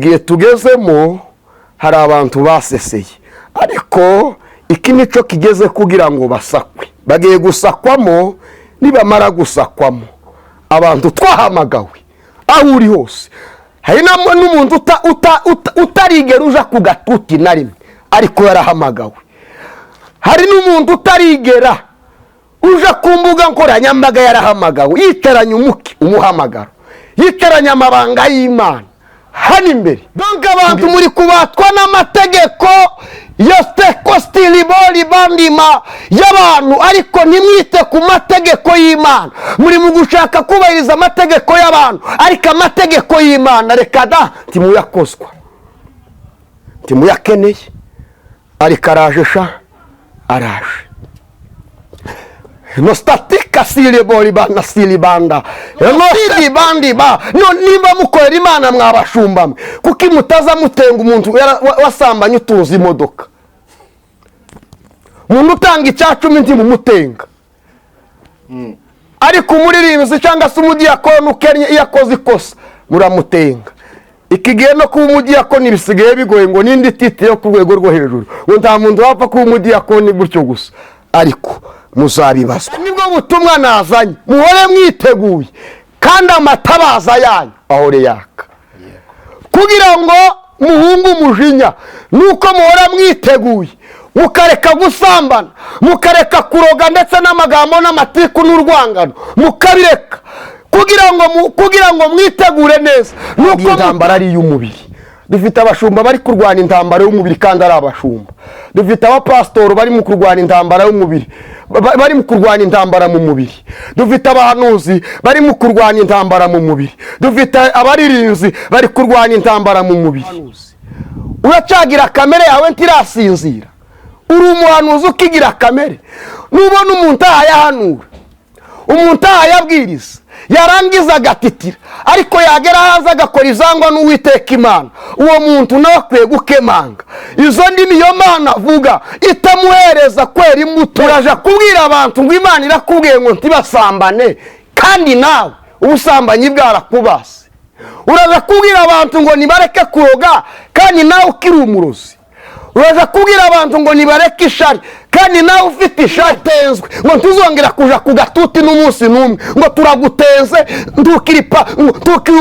Igihe tugezemo hari abantu baseseye, ariko iki nicyo kigeze kugira ngo basakwe. Bagiye gusakwamo. Nibamara gusakwamo, abantu twahamagawe, aho uri hose, hari n'umuntu utarigera uja ku gatuti na rimwe ariko yarahamagawe. Hari n'umuntu utarigera uja ku mbuga nkoranyambaga yarahamagawe, yicaranye umuki umuhamagaro, yicaranye amabanga y'Imana hano imbere. Donc abantu muri kubatwa n'amategeko ya stekostiribori bandima y'abantu, ariko ntimwite ku mategeko y'Imana. Muri mu gushaka kubahiriza amategeko y'abantu, ariko amategeko y'Imana reka da, ntimuyakozwa, ntimuyakeneye. Ariko araje sha, araje. No statika silibori banda silibanda no silibandi ba no. Nimba mukorera Imana, mwabashumba mwe, kuko mutaza mutenga umuntu wasambanye utuzi imodoka, umuntu utanga 10% ntimumutenga, ariko umuririmbyi cyangwa se umudiyakoni ukennye iyo akoze ikosa muramutenga. Iki gihe no kuba umudiyakoni bisigaye bigoye, ngo n'indi titre yo ku rwego rwo hejuru, ngo nta muntu wapfa kuba umudiyakoni gutyo gusa, ariko muzabibazwa. Nibwo butumwa nazanye: muhore mwiteguye kandi amatabaza yanyu ahore yaka kugira ngo muhunge umujinya. Nuko muhora mwiteguye, mukareka gusambana, mukareka kuroga, ndetse n'amagambo n'amatiku n'urwangano mukabireka, kugira ngo mwitegure neza. Nuko intambara ari iy'umubiri. Dufite abashumba bari kurwana intambara y'umubiri kandi ari abashumba. Dufite abapasitori bari mu kurwana intambara y'umubiri, bari mu kurwana intambara mu mubiri. Dufite abahanuzi bari mu kurwana intambara mu mubiri. Dufite abaririmbyi bari kurwana intambara mu mubiri. Uracagira kamere yawe ntirasinzira. Uri umuhanuzi ukigira kamere. Nubona umuntu ahayahanura, umuntu ahayabwiriza, yarangiza agatitira, ariko yagera hanze agakora izangwa n'Uwiteka Imana, uwo muntu nawe akwiye gukemanga izo ndimi iyo Mana avuga itamuhereza kwera imbuto. Uraja kubwira abantu ngo Imana irakubwiye ngo ntibasambane, kandi nawe ubusambanyi bwarakubase. Uraza kubwira abantu ngo nibareke kuroga, kandi nawe ukiri umurozi. Uraza kubwira abantu ngo nibareke ishari, kandi nawe ufite ishari. Tenzwe ngo ntuzongera kuja ku gatuti n'umunsi n'umwe, ngo turagutenze, ntukiri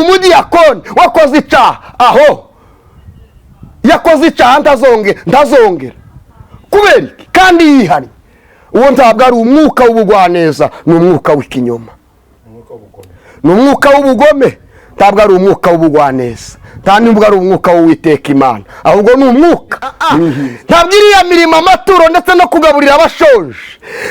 umudiyakoni, wakoze icaha. Aho yakoze icaha ntazongera kubera iki kandi yihariye? Uwo ntabwo ari umwuka w'ubugwaneza, ni umwuka w'ikinyoma, ni umwuka w'ubugome. Ntabwo ari umwuka w'ubugwaneza, nta nubwo ari umwuka w'Uwiteka Imana, ahubwo ni umwuka. Ntabwo iriya mirimo, amaturo ndetse no kugaburira abashonje,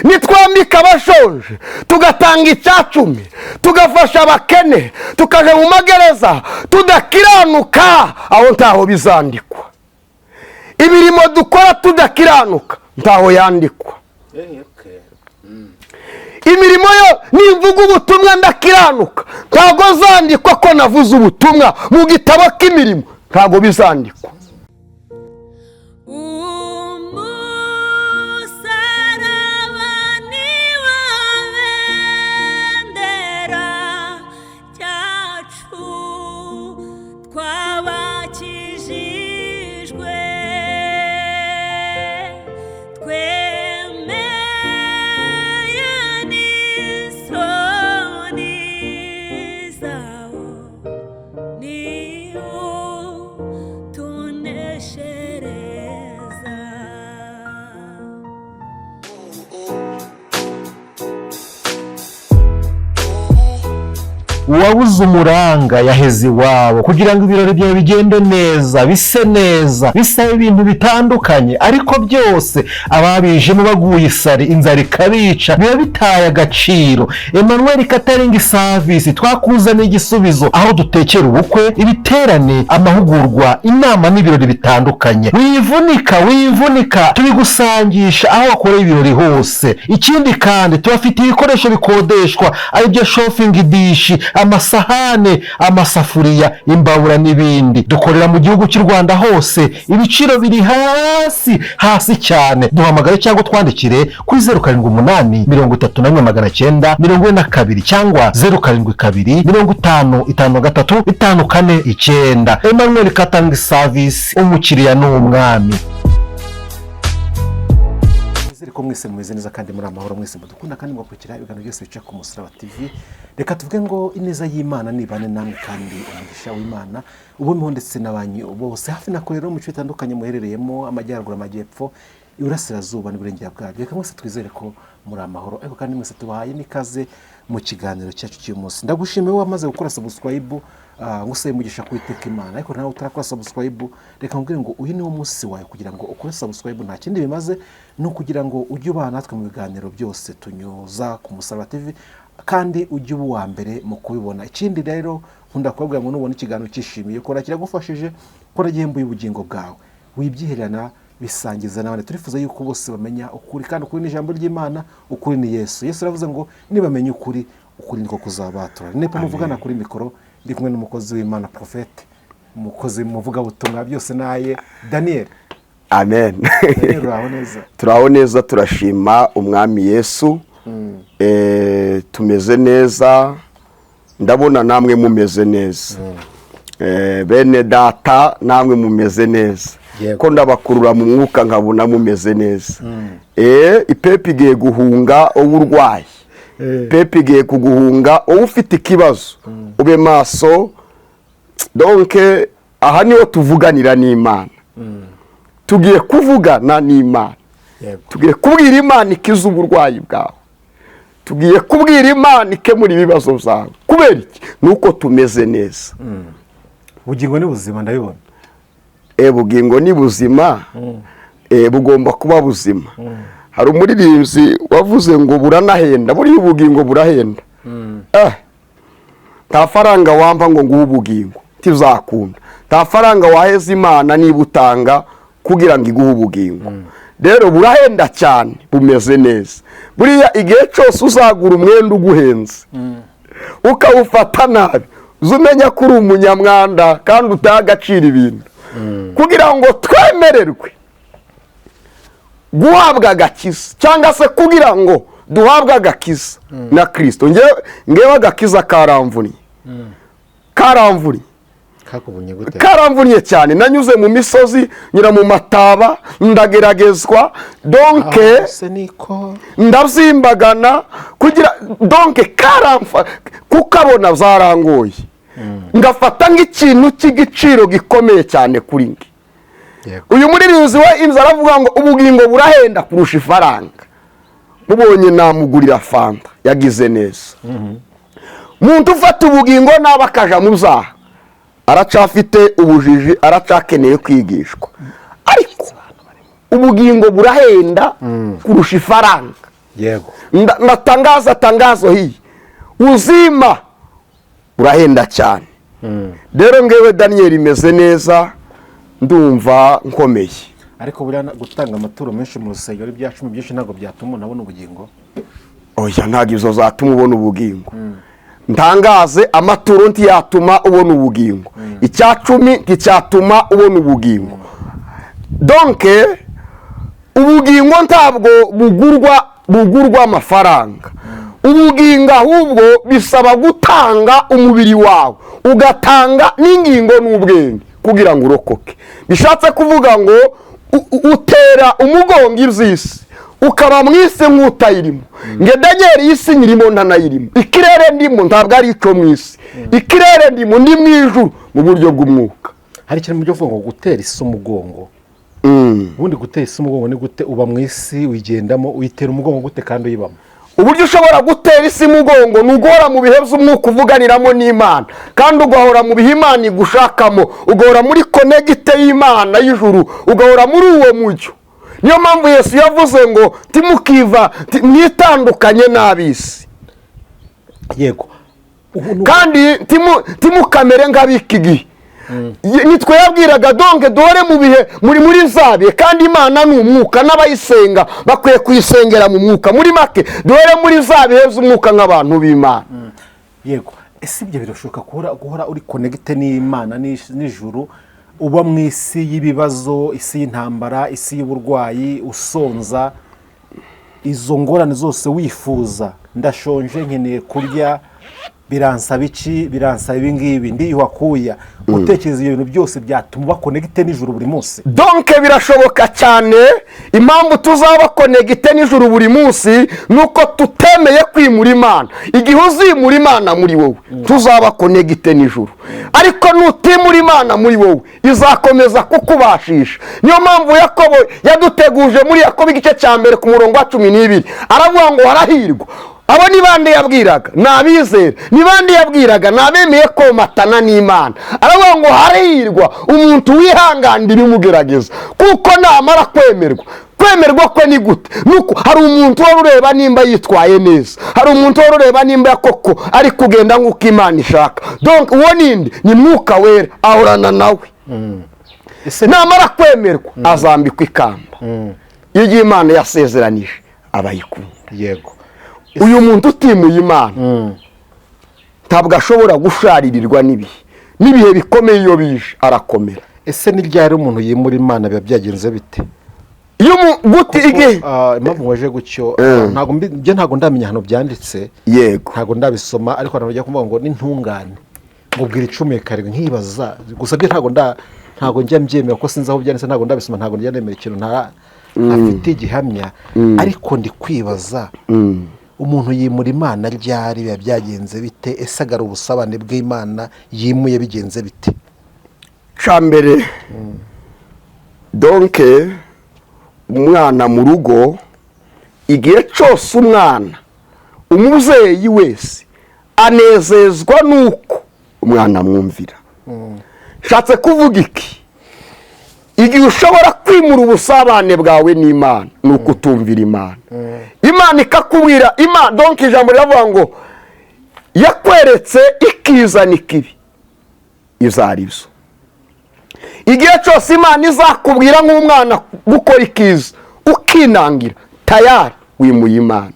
nitwambika abashonje, tugatanga 10% tugafasha abakene, tukaja mu magereza, tudakiranuka, aho ntaho bizandikwa. Imirimo dukora tudakiranuka ntaho yandikwa. Imirimo yo nimvuga ubutumwa ndakiranuka, ntabwo zandikwa ko navuze ubutumwa mu gitabo k'imirimo, ntabwo bizandikwa. Umusaraba ni wo bendera ryacu twabakijijwe, twemeye n'isoni zawo, niwo tuneshereza. Uwabuze umuranga yaheze iwabo. Kugira ngo ibirori byawe bigende neza, bise neza, bisaba ibintu bitandukanye, ariko byose ababijemo baguye isari, inzara ikabica, biba bitaye agaciro. Emmanuel Catering Service twakuzaniye igisubizo, aho dutekera ubukwe, ibiterane, amahugurwa, inama n'ibirori bitandukanye. Wivunika, wivunika, tubigusangisha aho wakoreye ibirori hose. Ikindi kandi tubafitiye ibikoresho bikodeshwa, aribyo chafing dish, Amasahane, amasafuriya, imbabura n'ibindi. Dukorera mu gihugu cy'u Rwanda hose, ibiciro biri hasi hasi cyane. Duhamagare cyangwa twandikire kuri 07831942 cyangwa 0725535459. Emmanuel Catering Service, umukiriya ni umwami. Nizere ko mwese mumeze neza kandi muri amahoro, mwese mudukunda kandi mugakurikira ibiganiro byose bica ku Musaraba TV. Reka tuvuge ngo ineza y'Imana nibane namwe, kandi umugisha w'Imana ubomeho ndetse n'abanyu bose hafi na kure. Rero mu bice bitandukanye muherereyemo, amajyaruguru, amajyepfo, iburasirazuba n'iburengera bwabyo, reka mwese twizere ko muri amahoro. Ariko kandi mwese tubahaye n'ikaze mu kiganiro cyacu cy'uyu munsi. Ndagushimiye wowe wamaze gukora subscribe, ngusabe umugisha ku Iteka Imana. Ariko nawe utarakora subscribe, reka nkubwire ngo uyu niwo munsi wawe kugira ngo ukore subscribe. Nta kindi bimaze, ni ukugira ngo ujye ubana natwe mu biganiro byose tunyuza ku Musaraba TV, kandi ujye uba uwa mbere mu kubibona. Ikindi rero nkunda kubabwira ngo nubona ikiganiro cyishimiye, kora kiragufashije, kora gihembuye ubugingo bwawe, wibyihererana, bisangiza n'abandi. Turifuza yuko bose bamenya ukuri, kandi ukuri ni ijambo ry'Imana, ukuri ni Yesu. Yesu aravuze ngo nibamenya ukuri, ukuri niko kuzabatura. Nepo muvugana kuri mikoro, ndi kumwe n'umukozi w'Imana, profete, umukozi muvugabutumwa, byose naye, Daniel. Amen. Daniel, uraho neza? Turaho neza, turashima Umwami Yesu. Tumeze neza, ndabona namwe mumeze neza. Bene data, namwe mumeze neza? Yego. Ko ndabakurura mu mwuka nkabona mumeze neza. Ipepu igiye guhunga wowe urwaye, pepu igiye kuguhunga wowe ufite ikibazo, ube maso. Donc aha niho tuvuganira n'Imana, tugiye kuvugana n'Imana. Tugiye kubwira Imana ikiza uburwayi bwawe, tugiye kubwira Imana ikemura ibibazo byawe. Kubera iki? Ni uko tumeze neza. Ubugingo ni buzima, ndabibona. Bugingo ni buzima, bugomba kuba buzima. Hari umuririmbyi wavuze ngo buranahenda. Buriya ubugingo burahenda. Nta faranga wampa ngo nguhe ubugingo, ntizakunda. Nta faranga waheza Imana niba utanga kugira ngo iguhe ubugingo. Rero burahenda cyane, bumeze neza. Buriya igihe cyose uzagura umwenda uguhenze ukawufata nabi, uza umenya ko uri umunyamwanda kandi utaha agaciro ibintu. Kugira ngo twemererwe guhabwa agakiza, cyangwa se kugira ngo duhabwe agakiza na Kirisito, ngewe agakiza karamvuniye, karamvuniye. Kakubonye gute? Karamvuniye cyane. Nanyuze mu misozi, nyura mu mataba, ndageragezwa, donc Se niko. Ndabyimbagana kugira, donc karamfa kukabona byarangoye, ngafata nk'ikintu cy'igiciro gikomeye cyane kuri nge. Uyu muririmbyi we inzu aravuga ngo ubugingo burahenda kurusha ifaranga, mubonye namugurira fanta. Yagize neza. Muntu ufata ubugingo nabi akaja mu byaha, aracafite ubujiji, aracakeneye kwigishwa. Ariko ubugingo burahenda kurusha ifaranga. Ndatangaza tangazo hii, uzima urahenda cyane. Rero ngewe Daniel imeze neza, ndumva nkomeye. Ariko buriya gutanga amaturo menshi mu rusengero, ibya cumi byinshi, ntabwo byatuma umuntu abona ubugingo. Oya, ntabwo izo zatuma ubona ubugingo. Ntangaze, amaturo ntiyatuma ubona ubugingo, icya cumi nticyatuma ubona ubugingo. Donc ubugingo ntabwo bugurwa amafaranga. Ubugingo ahubwo bisaba gutanga umubiri wawe, ugatanga n'ingingo n'ubwenge kugira ngo urokoke. Bishatse kuvuga ngo utera umugongo iby'isi, ukaba mu isi nk'utayirimo. Nge Daniel, iyi si nyirimo ntanayirimo. Ikirere ndimo ntabwo ari icyo mu isi, ikirere ndimo ndi mu ijuru mu buryo bw'umwuka. Hari ikintu mu byo uvuga ngo gutera isi umugongo. Ubundi gutera isi umugongo ni gute? Uba mu isi, uyigendamo, uyitera umugongo gute kandi uyibamo? Uburyo ushobora gutera isi mugongo ni uguhora mu bihe by'umwuka, uvuganiramo n'Imana, kandi ugahora mu bihe Imana igushakamo, ugahora muri connect y'Imana y'ijuru, ugahora muri uwo mujyo. Niyo mpamvu Yesu yavuze ngo timukiva mwitandukanye n'ab'isi. Ubu ni Kandi timukamere nk'ab'iki gihe. Nitwe yabwiraga. Donc duhore mu bihe muri za bihe, kandi Imana ni umwuka, n'abayisenga bakwiye kuyisengera mu mwuka. Muri make, duhore muri za bihe z'umwuka nk'abantu b'Imana. Yego. Ese ibyo birashoboka, guhora uri connecté n'Imana n'ijuru, uba mu isi y'ibibazo, isi y'intambara, isi y'uburwayi, usonza, izo ngorane zose, wifuza, ndashonje, nkeneye kurya, biransaba iki, biransaba ibi ngibi, ndiyuhakuya, gutekereza ibyo bintu byose byatuma uba connecté n'ijuru buri munsi? Donc birashoboka cyane. Impamvu tuzaba connecté n'ijuru buri munsi ni uko tutemeye kwimura Imana. Igihe uzimura Imana muri wowe, tuzaba connecté n'ijuru, ariko nutimura Imana muri wowe, izakomeza kukubashisha. Niyo mpamvu Yakobo yaduteguje muri Yakobo igice cya 1 ku murongo wa 12, aravuga ngo harahirwa. Abo ni bande yabwiraga? Ni abizera. Ni bande yabwiraga? Ni abemeye komatana n'Imana. Aravuga ngo harahirwa umuntu wihanganira ibimugerageza, kuko namara kwemerwa. Kwemerwa kwe ni gute? Nuko hari umuntu wari ureba nimba yitwaye neza, hari umuntu wari ureba nimba koko ari kugenda nk'uko Imana ishaka. Donc uwo nindi ni Mwuka Wera, ahorana nawe. Ese Namara kwemerwa, azambikwa ikamba iyo Imana yasezeranije abayikunda. Uyu muntu utimuye Imana ntabwo ashobora gusharirirwa n'ibihe, n'ibihe bikomeye iyo bije arakomera. Ese ni ryari umuntu yimura Imana? Biba byagenze bite? Iyo gute igihe Impamvu waje gutyo, ntabwo njye ntabwo ndamenya ahantu byanditse. Ntabwo ndabisoma, ariko abantu bajya kuvuga ngo n'intungane ngo bwira icumi karindwi, nkibaza gusa. Byo ntabwo njya mbyemera kuko sinzi aho byanditse, ntabwo ndabisoma, ntabwo njya nemera ikintu ntafite igihamya. Ariko ndi kwibaza, umuntu yimura Imana ryari? Biba byagenze bite? Ese agara ubusabane bw'Imana yimuye bigenze bite? Mbere, donc umwana mu rugo, igihe cyose umwana, umubyeyi wese anezezwa n'uko umwana amwumvira. Nshatse kuvuga iki? Igihe ushobora kwimura ubusabane bwawe n'Imana ni uko utumvira Imana. Imana ikakubwira, Imana, donc ijambo riravuga ngo yakweretse ikizana ikibi izarizo. Igihe cyose Imana izakubwira nk'umwana gukora ikiza ukinangira, tayari wimuye Imana.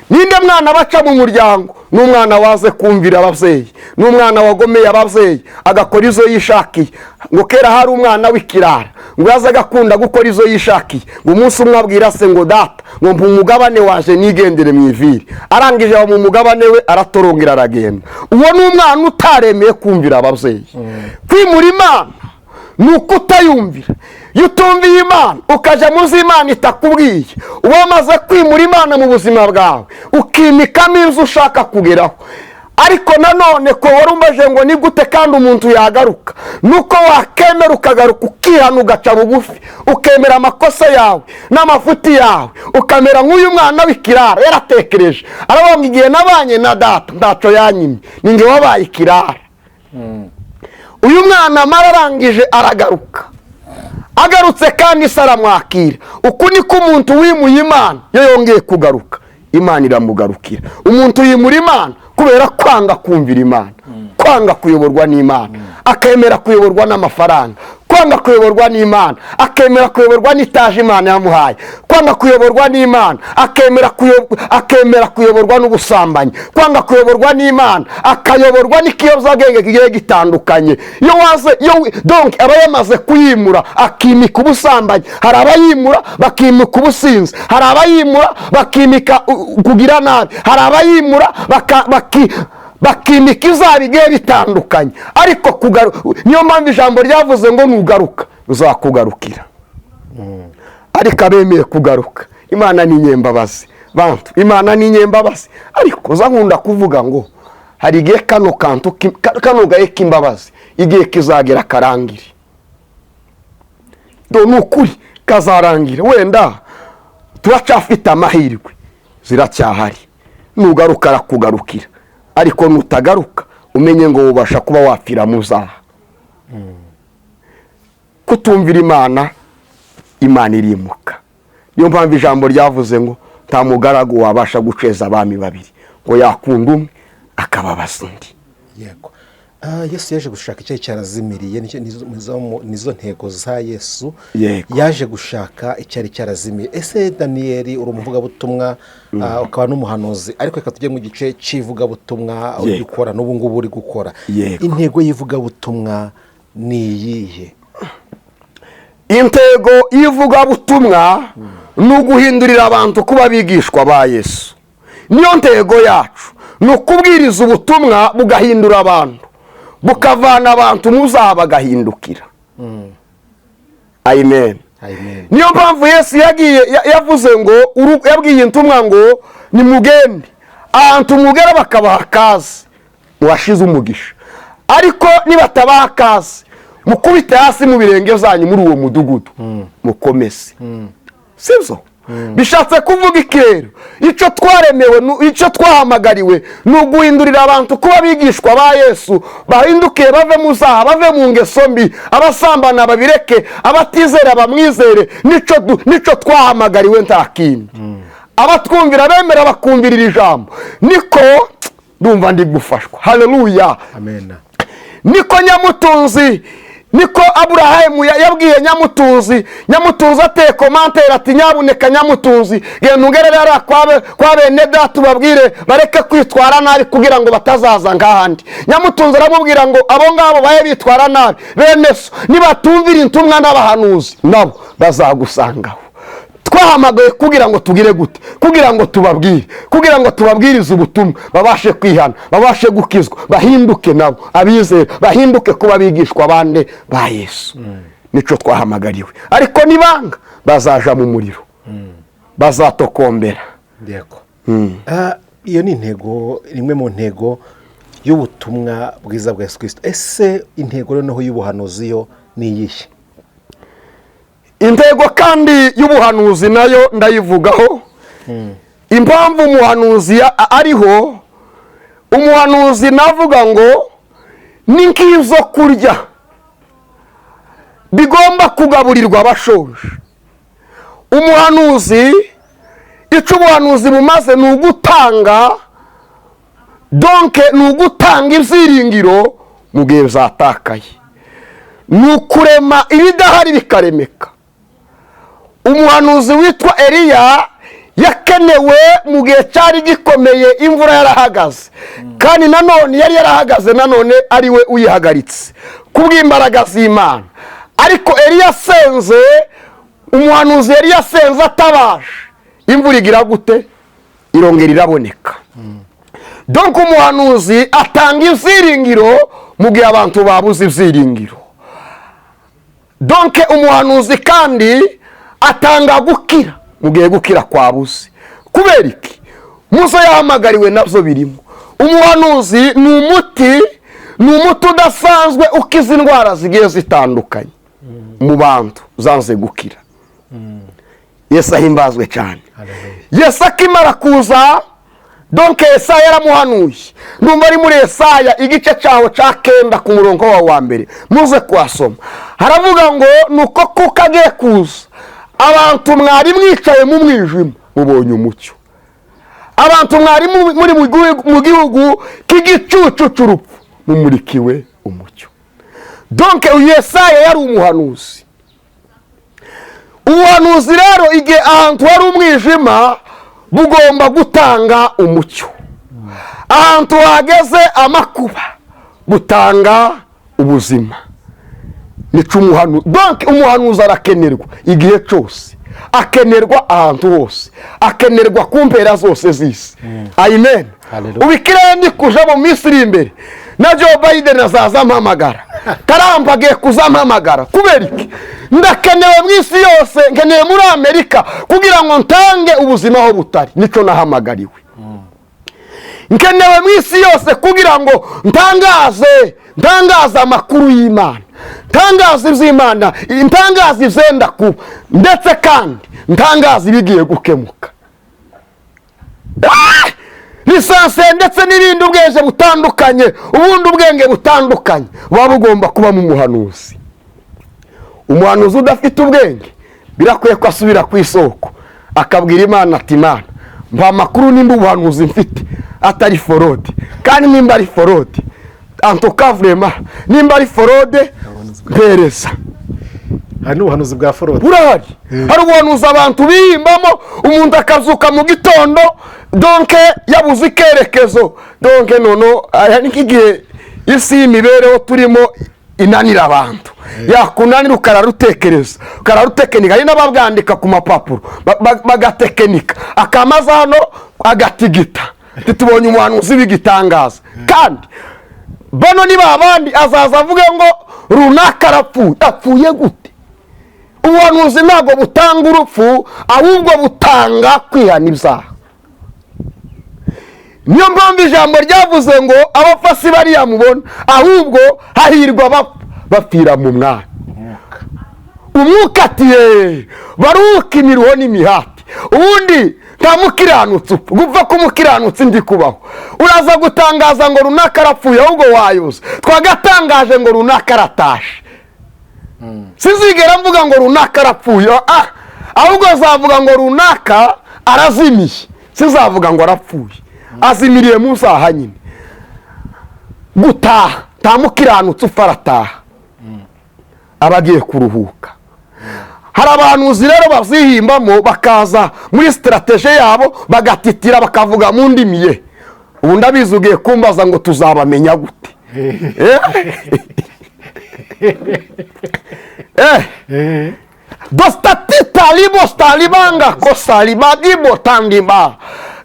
Ninde mwana baca mu muryango? Ni umwana waze kumvira ababyeyi, ni umwana wagomeye ababyeyi agakora izo yishakiye. Ngo kera hari umwana w'ikirara, ngo yaze agakunda gukora izo yishakiye. Ngo umunsi umwe abwira se ngo data, ngo mpa umugabane waje nigendere mu iviri. Arangije aba mu mugabane we, aratorongera, aragenda. Uwo ni umwana utaremeye kumvira ababyeyi. Kwimura Imana ni uko utayumvira. Iyo utumviye Imana, ukajya mu zo Imana itakubwiye, uba wamaze kwimura Imana mu buzima bwawe, ukimikamo inzu ushaka kugeraho. Ariko nanone ko wari umbaje ngo ni gute kandi umuntu yagaruka, nuko wakemera ukagaruka, ukihana, ugaca bugufi, ukemera amakosa yawe n'amafuti yawe, ukamera nk'uyu mwana w'ikirara. Yaratekereje, aravuga ngo igihe nabanye na data ntacyo yanyimye, ni njye wabaye ikirara. Uyu mwana amara arangije aragaruka, agarutse kandi se aramwakira. Uku niko umuntu wimuye Imana, iyo yongeye kugaruka, Imana iramugarukira. Umuntu yimura Imana kubera kwanga kumvira Imana, kwanga kuyoborwa n'Imana, akemera kuyoborwa n'amafaranga, kwanga kuyoborwa n'Imana, akemera kuyoborwa n'itaje Imana yamuhaye, kwanga kuyoborwa n'Imana, akemera kuyoborwa n'ubusambanyi, kwanga kuyoborwa n'Imana, akayoborwa n'ikiyobyabwenge kigiye gitandukanye. Iyo waze iyo donc aba yamaze kuyimura, akimika ubusambanyi. Hari abayimura bakimika ubusinzi, hari abayimura bakimika kugira nabi, hari abayimura bakimika ibyaha bigiye bitandukanye. Ariko niyo mpamvu ijambo ryavuze ngo nugaruka uzakugarukira. Ariko abemeye kugaruka, Imana ni nyembabazi. Bantu, Imana ni nyembabazi. Ariko uza nkunda kuvuga ngo hari igihe kano kantu kano gahe k'imbabazi, igihe kizagera karangire. Do ni ukuri kazarangira. Wenda turacyafite amahirwe, ziracyahari. Nugaruka arakugarukira, ariko nutagaruka umenye ngo ubasha kuba wapfira mu zaha. Kutumvira Imana, Imana irimuka. Niyo mpamvu ijambo ryavuze ngo nta mugaragu wabasha guceza abami babiri, ngo yakunda umwe akababaza undi. Yego. Yesu yaje gushaka icyari cyarazimiriye, nizo ntego za Yesu. Yego. Yaje gushaka icyari cyarazimiye. Ese Daniyeli, uri umuvugabutumwa, ukaba n'umuhanuzi, ariko reka tujye mu gice cy'ivugabutumwa uri gukora n'ubu ngubu uri gukora. Yego. Intego y'ivugabutumwa ni iyihe? Intego y'ivugabutumwa ni uguhindurira abantu kuba abigishwa ba Yesu. Niyo ntego yacu, ni ukubwiriza ubutumwa bugahindura abantu, bukavana abantu muzaha bagahindukira. Amen. Amen. Niyo mpamvu Yesu yagiye yavuze ngo yabwiye intumwa ngo nimugende ahantu mugera bakabaha akazi, washize umugisha, ariko nibatabaha akazi mukubite hasi mu birenge byanyu muri uwo mudugudu mukomeze. Sibyo? Bishatse kuvuga iki rero? Icyo twaremewe, icyo twahamagariwe ni uguhindurira abantu kuba abigishwa ba Yesu, bahinduke bave mu zaha, bave mu ngeso mbi, abasambana babireke, abatizera bamwizere. Nicyo twahamagariwe, nta kindi. Abatwumvira bemera bakumvirira ijambo, niko ndumva ndi gufashwa. Haleluya. Amen. Niko nyamutunzi, niko Aburahamu yabwiye nyamutunzi. Nyamutunzi ateye commentaire ati: "Nyabuneka nyamutunzi, genda ugerere hariya kwa bene data ubabwire bareke kwitwara nabi kugira ngo batazaza nk'ahandi." Nyamutunzi aramubwira ngo abo ngabo bahe bitwara nabi, bene so nibatumvira intumwa n'abahanuzi nabo bazagusangaho. Twahamagaye kugira ngo tugire gute? Kugira ngo tubabwire, kugira ngo tubabwirize ubutumwa, babashe kwihana, babashe gukizwa, bahinduke nabo abizera, bahinduke kuba abigishwa bande? Ba Yesu. Nico twahamagariwe. Ariko nibanga bazaja mu muriro, bazatokombera. Yego. Iyo ni intego, imwe mu ntego y'ubutumwa bwiza bwa Yesu Kirisito. Ese intego noneho y'ubuhanuzi yo ni iyihe? Intego kandi y'ubuhanuzi nayo ndayivugaho. Impamvu umuhanuzi ariho, umuhanuzi navuga ngo ni nk'izo kurya bigomba kugaburirwa abashonje. Umuhanuzi, icyo ubuhanuzi bumaze ni ugutanga, donc ni ugutanga ibyiringiro mu gihe byatakaye, ni ukurema ibidahari bikaremeka. Umuhanuzi witwa Eliya yakenewe mu gihe cyari gikomeye, imvura yarahagaze, kandi nanone yari yarahagaze nanone ari we uyihagaritse kubw'imbaraga z'Imana. Ariko Eliya asenze, umuhanuzi yari yasenze atabaje, imvura igira gute? Irongera iraboneka. Donc umuhanuzi atanga ibyiringiro mu gihe abantu babuze ibyiringiro. Donc umuhanuzi kandi atanga gukira mu gihe gukira kwabuze. Kubera iki? Muzo yahamagariwe nabyo birimo. Umuhanuzi ni umuti, ni umuti udasanzwe ukiza indwara zigiye zitandukanye mu bantu zanze gukira. Yesu ahimbazwe cyane. Yesu akimara kuza, donc Yesaya yaramuhanuye. Ndumva ari muri Yesaya igice cyaho cya 9 ku murongo wawo wa mbere, muze kuhasoma. Haravuga ngo nuko kuko agiye kuza, abantu mwari mwicaye mu mwijima mubonye umucyo, abantu mwari muri mu gihugu k'igicucu cy'urupfu mumurikiwe umucyo. Donc uyu Yesaya yari umuhanuzi. Ubuhanuzi rero, igihe ahantu hari umwijima bugomba gutanga umucyo, ahantu hageze amakuba butanga ubuzima. Nica umuhanuzi. Donc umuhanuzi arakenerwa igihe cyose, akenerwa ahantu hose, akenerwa ku mpera zose z'isi. Amen. Hallelujah. Ubu ikirere ndi kuja mu minsi iri imbere, na Joe Biden azaza ampamagara, Trump agiye kuzampamagara. Kubera iki? Ndakenewe mu isi yose, nkenewe muri Amerika kugira ngo ntange ubuzima aho butari. Nicyo nahamagariwe. Nkenewe mu isi yose kugira ngo ntangaze amakuru y'Imana, ntangaze iby'Imana, ntangaze ibyenda kuba, ndetse kandi ntangaze ibigiye gukemuka. Licence ndetse n'ibindi, ubwenge butandukanye, ubundi ubwenge butandukanye buba bugomba kuba mu muhanuzi. Umuhanuzi udafite ubwenge birakwiye ko asubira ku isoko akabwira Imana ati: "Imana, mpa amakuru nimba ubuhanuzi mfite atari fraude, kandi nimba ari fraude." En tout cas, vraiment, nimba ari fraude, mpereza. Hari n'ubuhanuzi bwa fraude. Burahari. Hari ubuhanuzi abantu bihimbamo, umuntu akazuka mu gitondo, donc yabuze ikerekezo. Donc nono aya ni nk'igihe isi y'imibereho turimo inanira abantu, yakunanira ukararutekereza, ukararutekenika. Hari n'ababwandika ku mapapuro, bagatekenika, akamaza hano agatigita, titubonye umuhanuzi w'igitangaza. Kandi bano ni babandi azaza avuge ngo runaka arapfuye. Apfuye gute? Ubuhanuzi ntabwo butanga urupfu, ahubwo butanga kwihana ibyaha. Niyo mpamvu ijambo ryavuze ngo abapfa si bariya mubona, ahubwo hahirwa abapfa bapfira mu Mwami. Umwuka ati: "Yeee, baruhuka imiruho n'imihati." Ubundi nta mukiranutsi upfa. Gupfa k'umukiranutsi ndi kubaho. Uraza gutangaza ngo runaka arapfuye, ahubwo wayoza. Twagatangaje ngo runaka aratashe. Sinzigera mvuga ngo runaka arapfuye, ahubwo azavuga ngo runaka arazimiye. Sizavuga ngo arapfuye, azimiriye munsi aha nyine gutaha. Nta mukiranutsi upfa, arataha, aba agiye kuruhuka. Hari abahanuzi rero bazihimbamo, bakaza muri stratégie yabo, bagatitira, bakavuga mu ndimi ye. Ubu ndabizi ugiye kumbaza ngo tuzabamenya gute? Eh? Eh. Dostatita libo stalibanga kosalibadibo tandiba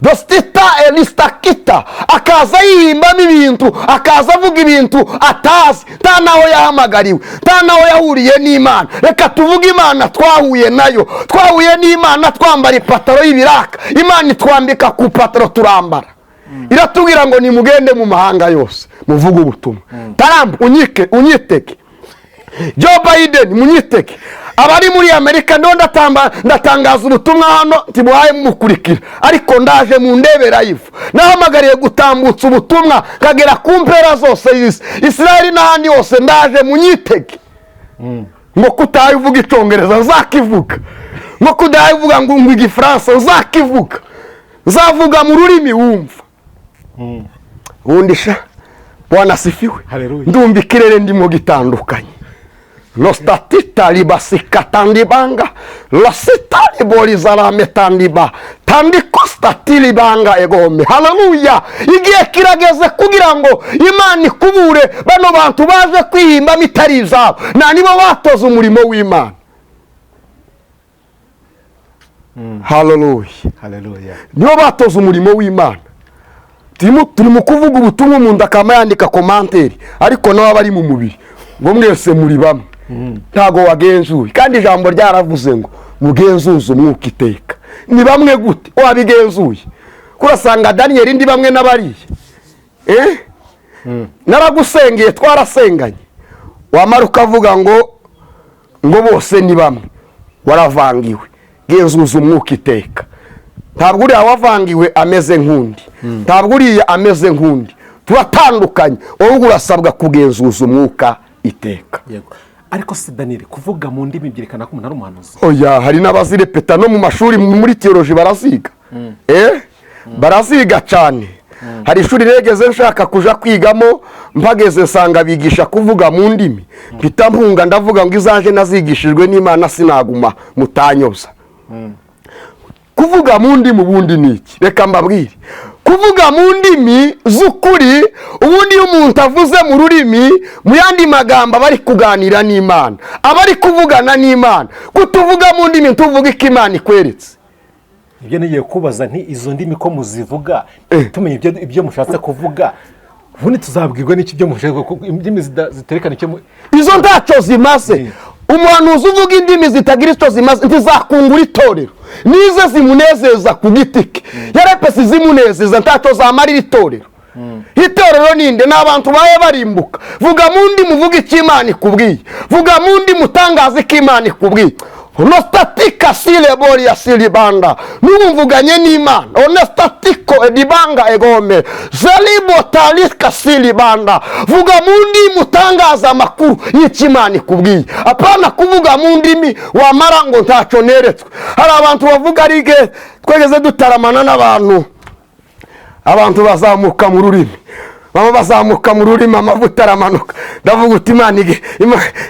dostita elistakita, akaza yihimbamo ibintu, akaza avuga ibintu atazi, nta naho yahamagariwe, nta naho yahuriye n'Imana. Reka tuvuge Imana twahuye nayo. Twahuye n'Imana twambara ipataro y'ibiraka. Imana itwambika ku pataro turambara, iratubwira ngo nimugende mu mahanga yose muvuge ubutumwa. Trump unyike, unyiteke, Joe Biden munyiteke, abari muri Amerika. Ndo ndatangaza ubutumwa hano, ntibuhaye mumukurikira, ariko ndaje mu ndebera ivu. Nahamagariye gutambutsa ubutumwa nkagera ku mpera zose y'isi, Israel n'ahandi hose. Ndaje, munyitege. Ngo kutaye uvuga Icyongereza, uzakivuga. Ngo kudaye uvuga ngo Igifaransa, uzakivuga. Nzavuga mu rurimi wumva. Ubundi sha, Bwana sifiwe. Haleluya. Ndumva ikirere ndimo gitandukanye. Lostatita libasika tandibanga lasita liborizarame tandiba tandikostatilibanga egome. Haleluya! Igihe kirageze kugira ngo Imana ikubure bano bantu baje kwihimbamo itari izabo, nta nibo batoza umurimo w'Imana. Haleluya! Haleluya. Nibo batoza umurimo w'Imana. Turi mu kuvuga ubutumwa, umuntu akaba yandika commentaire, ariko nawe aba ari mu mubiri, ngo mwese muri bamwe. Ntago wagenzuye, kandi ijambo ryaravuze ngo mugenzuze umwuka iteka. Ni bamwe gute wabigenzuye? Kurasanga Daniyeli ndi bamwe n'abariya, eh? Naragusengeye, twarasenganye, wamara ukavuga ngo bose ni bamwe. Waravangiwe. Genzuza umwuka iteka. Ntabwo uriya wavangiwe ameze nk'undi, ntabwo uriya ameze nk'undi, turatandukanye. Wowe urasabwa kugenzuza umwuka iteka. Yego, ariko si Daniyeli, kuvuga mu ndimi byerekana ko umuntu ari umuhanuzi? Oya, hari n'abazirepeta no mu mashuri, muri théologie baraziga, baraziga cyane. Hari ishuri regeze nshaka kuja kwigamo, mpageze nsanga bigisha kuvuga mu ndimi, mpita mpunga. Ndavuga ngo izaje nazigishijwe n'Imana, sinaguma mutanyoza. Kuvuga mu ndimi ubundi ni iki? Reka mbabwire. Kuvuga mu ndimi z'ukuri, ubundi iyo umuntu avuze mu rurimi, mu yandi magambo aba ari kuganira n'Imana, aba ari kuvugana n'Imana. Kutuvuga mu ndimi, tuvuga iko Imana ikweretse. Ibyo nigiye kubaza nti izo ndimi ko muzivuga, tumenye ibyo mushatse kuvuga, ubundi tuzabwirwa n'iki ibyo mushaka indimi ziterekana icyo Izo ntacyo zimaze. Umuhanuzi uvuga indimi zitagira icyo zimaze ntizakungura itorero. Nize zimunezeza ku giti ke, yarepesi zimunezeza, ntacyo zamarira itorero. Itorero ninde? Ni abantu baye barimbuka. Vuga mu ndimi uvuga icyo Imana ikubwiye. Vuga mu ndimi utangaza icyo Imana ikubwiye. Onostatika sileboria silibanda, n'ubu mvuganye n'Imana. Onostatiko edibanga egome zelibo talika silibanda. Vuga mu ndimi utangaza amakuru y'icyo Imana ikubwiye, apana kuvuga mu ndimi wamara ngo ntacyo neretswe. Hari abantu bavuga arige. Twegeze dutaramana n'abantu, abantu bazamuka mu rurimi. Baba bazamuka mu rurimi, amavuta aramanuka. Ndavuga uti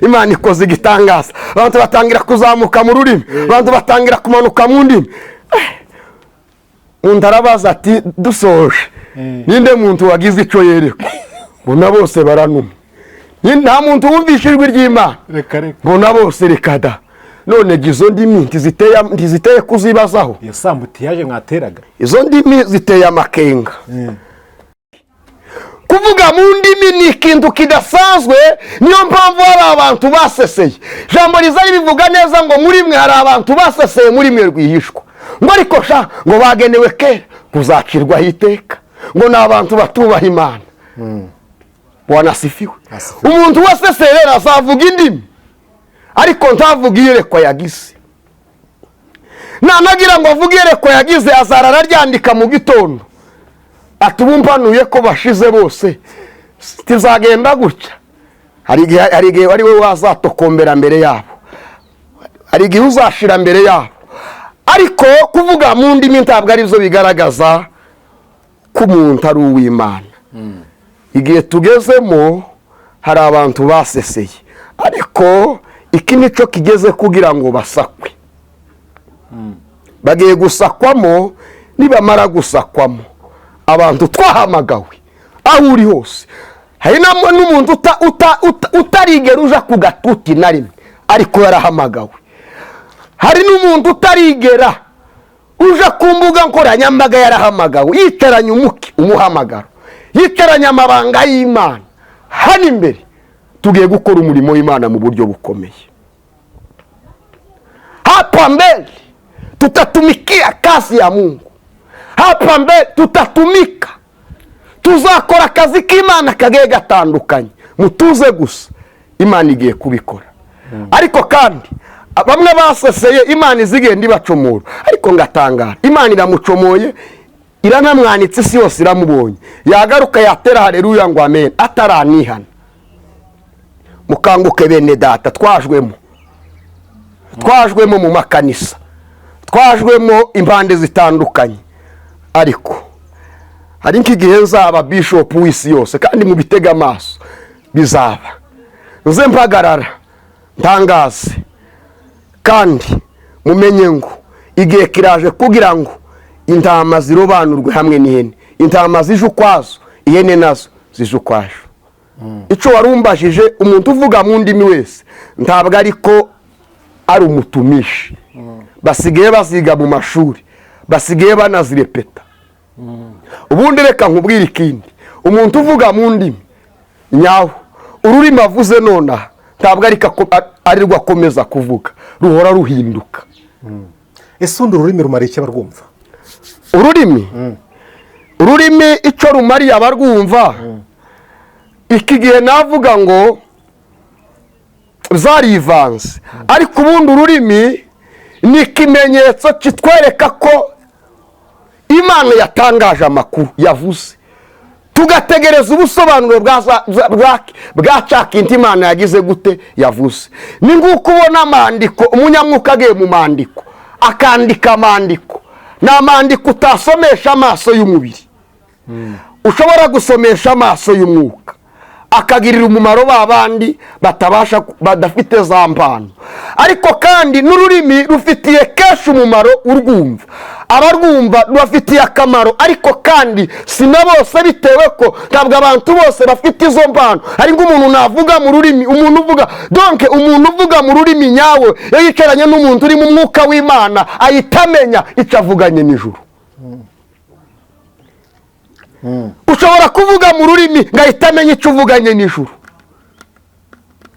Imana ikoze igitangaza. Abantu batangira kuzamuka mu rurimi, abantu batangira kumanuka mu ndimi. Undi arabaza ati: "Dusoje, ninde muntu wagize icyo yerekwa?" Mbona bose baranuma. Nta muntu wumvishe ijwi ry'Imana. Reka reka. Mbona bose reka da. None izo ndimi ntiziteye kuzibazaho? Iyo sambutiyaje mwateraga. Izo ndimi ziteye amakenga. Kuvuga mu ndimi ni ikintu kidasanzwe. Niyo mpamvu hari abantu baseseye. Ijambo riza ribivuga neza ngo muri mwe hari abantu baseseye, muri mwe rwihishwa, ngo ariko sha ngo bagenewe kera kuzacirwaho iteka, ngo ni abantu batubaha Imana. Bwana asifiwe. Asifiwe. Umuntu waseseye rero azavuga indimi, ariko ntavuge iyerekwa yagize. Nanagira ngo avuge iyerekwa yagize, azarara aryandika mu gitondo ati: "Ubu mpanuye ko bashize bose, tizagenda gutya." Hari igihe ari we wazatokombera mbere yabo, hari igihe uzashira mbere yabo. Ariko kuvuga mu ndimi ntabwo aribyo bigaragaza ko umuntu ari uw'Imana. Igihe tugezemo hari abantu baseseye, ariko iki nicyo kigeze kugira ngo basakwe. Bagiye gusakwamo. Nibamara gusakwamo, abantu twahamagawe, aho uri hose, hari n'umuntu utarigera uja ku gatuti na rimwe ariko yarahamagawe. Hari n'umuntu utarigera uja ku mbuga nkoranyambaga yarahamagawe, yicaranye umuki umuhamagaro, yicaranye amabanga y'Imana. Hano imbere tugiye gukora umurimo w'Imana mu buryo bukomeye. Hapa mbele tutatumikia kazi ya Mungu. Hapa mbele tutatumika, tuzakora akazi k'Imana kagiye gatandukanye. Mutuze gusa, Imana igiye kubikora. Ariko kandi bamwe baseseye, Imana izigenda ibacomora. Ariko ngatangara, Imana iramucomoye, iranamwanitse, isi yose iramubonye, yagaruka yatera hareruya ngo amen, ataranihana. Mukanguke bene data. Twajwemo, twajwemo mu makanisa, twajwemo impande zitandukanye. Ariko hari nk'igihe nzaba bishopu w'isi yose, kandi mubitega amaso bizaba. Nze mpagarara ntangaze, kandi mumenye ngo igihe kiraje kugira ngo intama zirobanurwe hamwe n'ihene. Intama zije ukwazo, ihene nazo zije ukwazo. Icyo warumbajije, umuntu uvuga mu ndimi wese ntabwo ariko ari umutumishi. Basigaye baziga mu mashuri, basigaye banazirepeta. Ubundi reka nkubwire ikindi: umuntu uvuga mu ndimi nyawo, ururimi avuze nonaha ntabwo ari rwo akomeza kuvuga, ruhora ruhinduka. Ese undi ururimi rumara icyo abarwumva? Ururimi icyo rumariye abarwumva, iki gihe navuga ngo zarivanze. Ariko ubundi ururimi ni ikimenyetso kitwereka ko Imana yatangaje amakuru, yavuze, tugategereza ubusobanuro bwa cya kintu Imana yagize gute, yavuze. Ni nk'uko ubona amandiko, umunyamwuka agiye mu mandiko akandika amandiko. Ni amandiko utasomesha amaso y'umubiri, ushobora gusomesha amaso y'umwuka, akagirira umumaro ba bandi batabasha, badafite za mpano. Ariko kandi n'ururimi rufitiye kenshi umumaro urwumva, abarwumva rubafitiye akamaro. Ariko kandi si na bose, bitewe ko ntabwo abantu bose bafite izo mpano. Hari nk'umuntu navuga mu rurimi, umuntu uvuga, donc umuntu uvuga mu rurimi nyawe, iyo yicaranye n'umuntu uri mu mwuka w'Imana, ahita amenya icyo avuganye n'ijuru. Ushobora kuvuga mu rurimi ngahita amenya icyo uvuganye n'ijuru,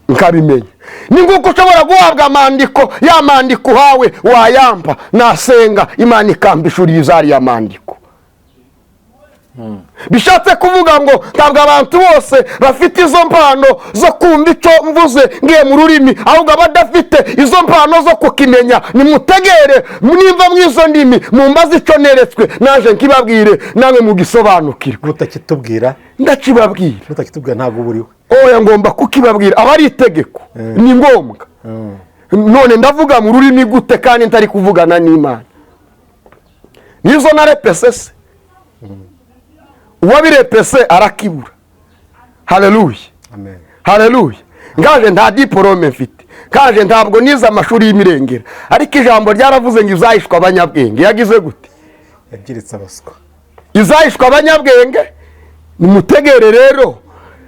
nkabimenya. Ni nk'uko ushobora guhabwa amandiko, ya mandiko uhawe wayampa, nasenga Imana ikambishurira ariya mandiko. Bishatse kuvuga ngo ntabwo abantu bose bafite izo mpano zo kumva icyo mvuze ngiye mu rurimi, ahubwo abadafite izo mpano zo kukimenya, nimutegere nimba mu izo ndimi, mumbaze icyo neretswe, naje nkibabwire, namwe mugisobanukirwe. Nutakitubwira? Ndakibabwira. Nutakitubwira ntabwo uba uriwe. Oya, ngomba kukibabwira, aba ari itegeko, ni ngombwa. None ndavuga mu rurimi gute kandi ntari kuvugana n'Imana? Nizo narepese se, uwabirepese arakibura. Haleluya! Amen. Haleluya! Ngaje nta diporome mfite, kaje ntabwo nize amashuri y'imirengera, ariko ijambo ryaravuze ngo izahishwa abanyabwenge yagize gute? Yabyiritse abaswa. Izahishwa abanyabwenge. Nimutegere rero,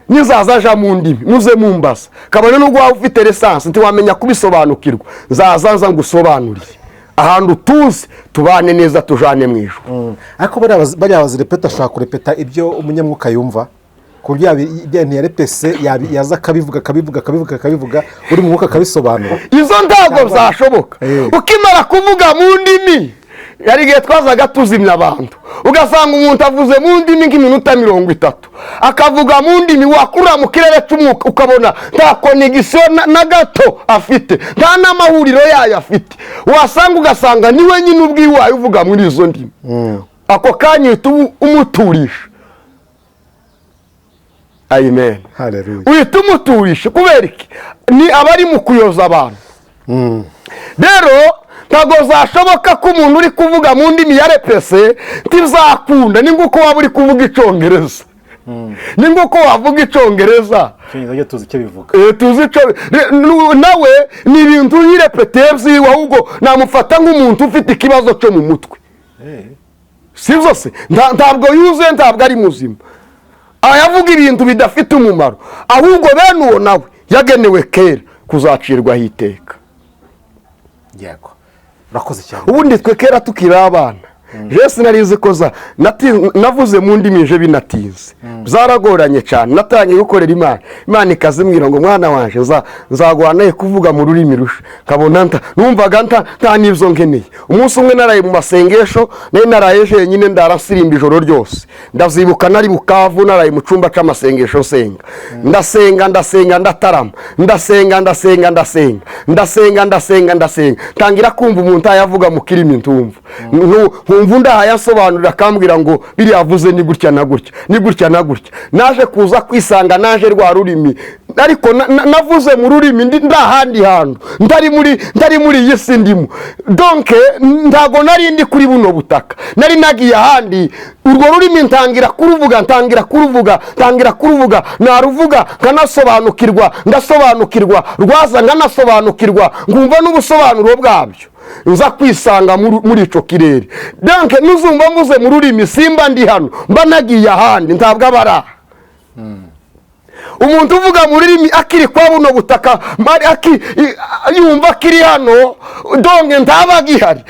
nizaza aja mu ndimi muze mumbaza. Kabone n'ubwo waba ufite licence, ntiwamenya kubisobanukirwa, nzaza nza ngusobanurire ahantu tuzi, tubane neza, tujane mu ijuru. Ariko bariya bazirepeta, ashobora kurepeta ibyo umunyamwuka yumva, ku buryo ibyo ntiyarepese, yaza akabivuga, akabivuga, akabivuga, akabivuga, uri mu mwuka akabisobanura. Izo ntabwo zashoboka. Ukimara kuvuga mu ndimi, hari igihe twazaga tuzimya abantu, ugasanga umuntu avuze mu ndimi nk'iminota 30, akavuga mu ndimi, wakurura mu kirere cy'umwuka ukabona nta connexion na gato afite, nta n'amahuriro yayo afite. Wasanga ugasanga niwe nyine ubwiwaye uvuga muri izo ndimi. Ako kanya uhita umuturisha. Amen. Haleluya. Uhita umuturisha. Kubera iki? Ni abari mu kuyoza abantu. Rero ntabwo zashoboka ko umuntu uri kuvuga mu ndimi ya repese, ntibizakunda. Ni nk'uko waba uri kuvuga icyongereza, ni nk'uko wavuga icyongereza. Icyongereza cyo tuzi icyo bivuga. Tuzi ico nawe ni ibintu yirepeteye byiwe, ahubwo namufata nk'umuntu ufite ikibazo cyo mu mutwe. Si byo se? Ntabwo yuzuye, ntabwo ari muzima, ayavuga ibintu bidafite umumaro. Ahubwo bene uwo nawe yagenewe kera kuzacirwaho iteka. Yego, urakoze cyane. Ubundi twe kera tukiri abana, je sinarizi ko za navuze mu ndimi je binatinze, byaragoranye cyane. Natangiye gukorera Imana, Imana ikazimbwira ngo: "Mwana wanje, nzaguha nawe kuvuga mu rurimi rusha." Nkabona numvaga nta n'ibyo nkeneye. Umunsi umwe naraye mu masengesho, nari naraye jenyine, ndarasirimba ijoro ryose. Ndazibuka nari Bukavu, naraye mu cyumba cy'amasengesho nsenga, ndasenga, ndasenga, ndatarama, ndasenga, ndasenga, ndasenga, ndasenga, ndasenga, ndasenga, ntangira kumva umuntu ayavuga mu kirimi ntumva. Nkumva undi ahayasobanurira, akambwira ngo biriya avuze ni gutya na gutya, ni gutya na gutya. Naje kuza kwisanga naje rwa rurimi, ariko navuze mu rurimi ndi ahandi hantu, ntari muri iyi si ndimo. Donc ntago nari ndi kuri buno butaka, nari nagiye ahandi. Urwo rurimi ntangira kuruvuga, ntangira kuruvuga, ntangira kuruvuga, naruvuga nkanasobanukirwa, ndasobanukirwa, rwaza nkanasobanukirwa, nkumva n'ubusobanuro bwabyo. Nza kwisanga muri ico kirere. Donc nuzumva mvuze mu rurimi, simba ndi hano, mba nagiye ahandi, ntabwo aba ari aha. Umuntu uvuga mu rurimi akiri kwa buno butaka, yumva akiri hano, donc ntaba agihari.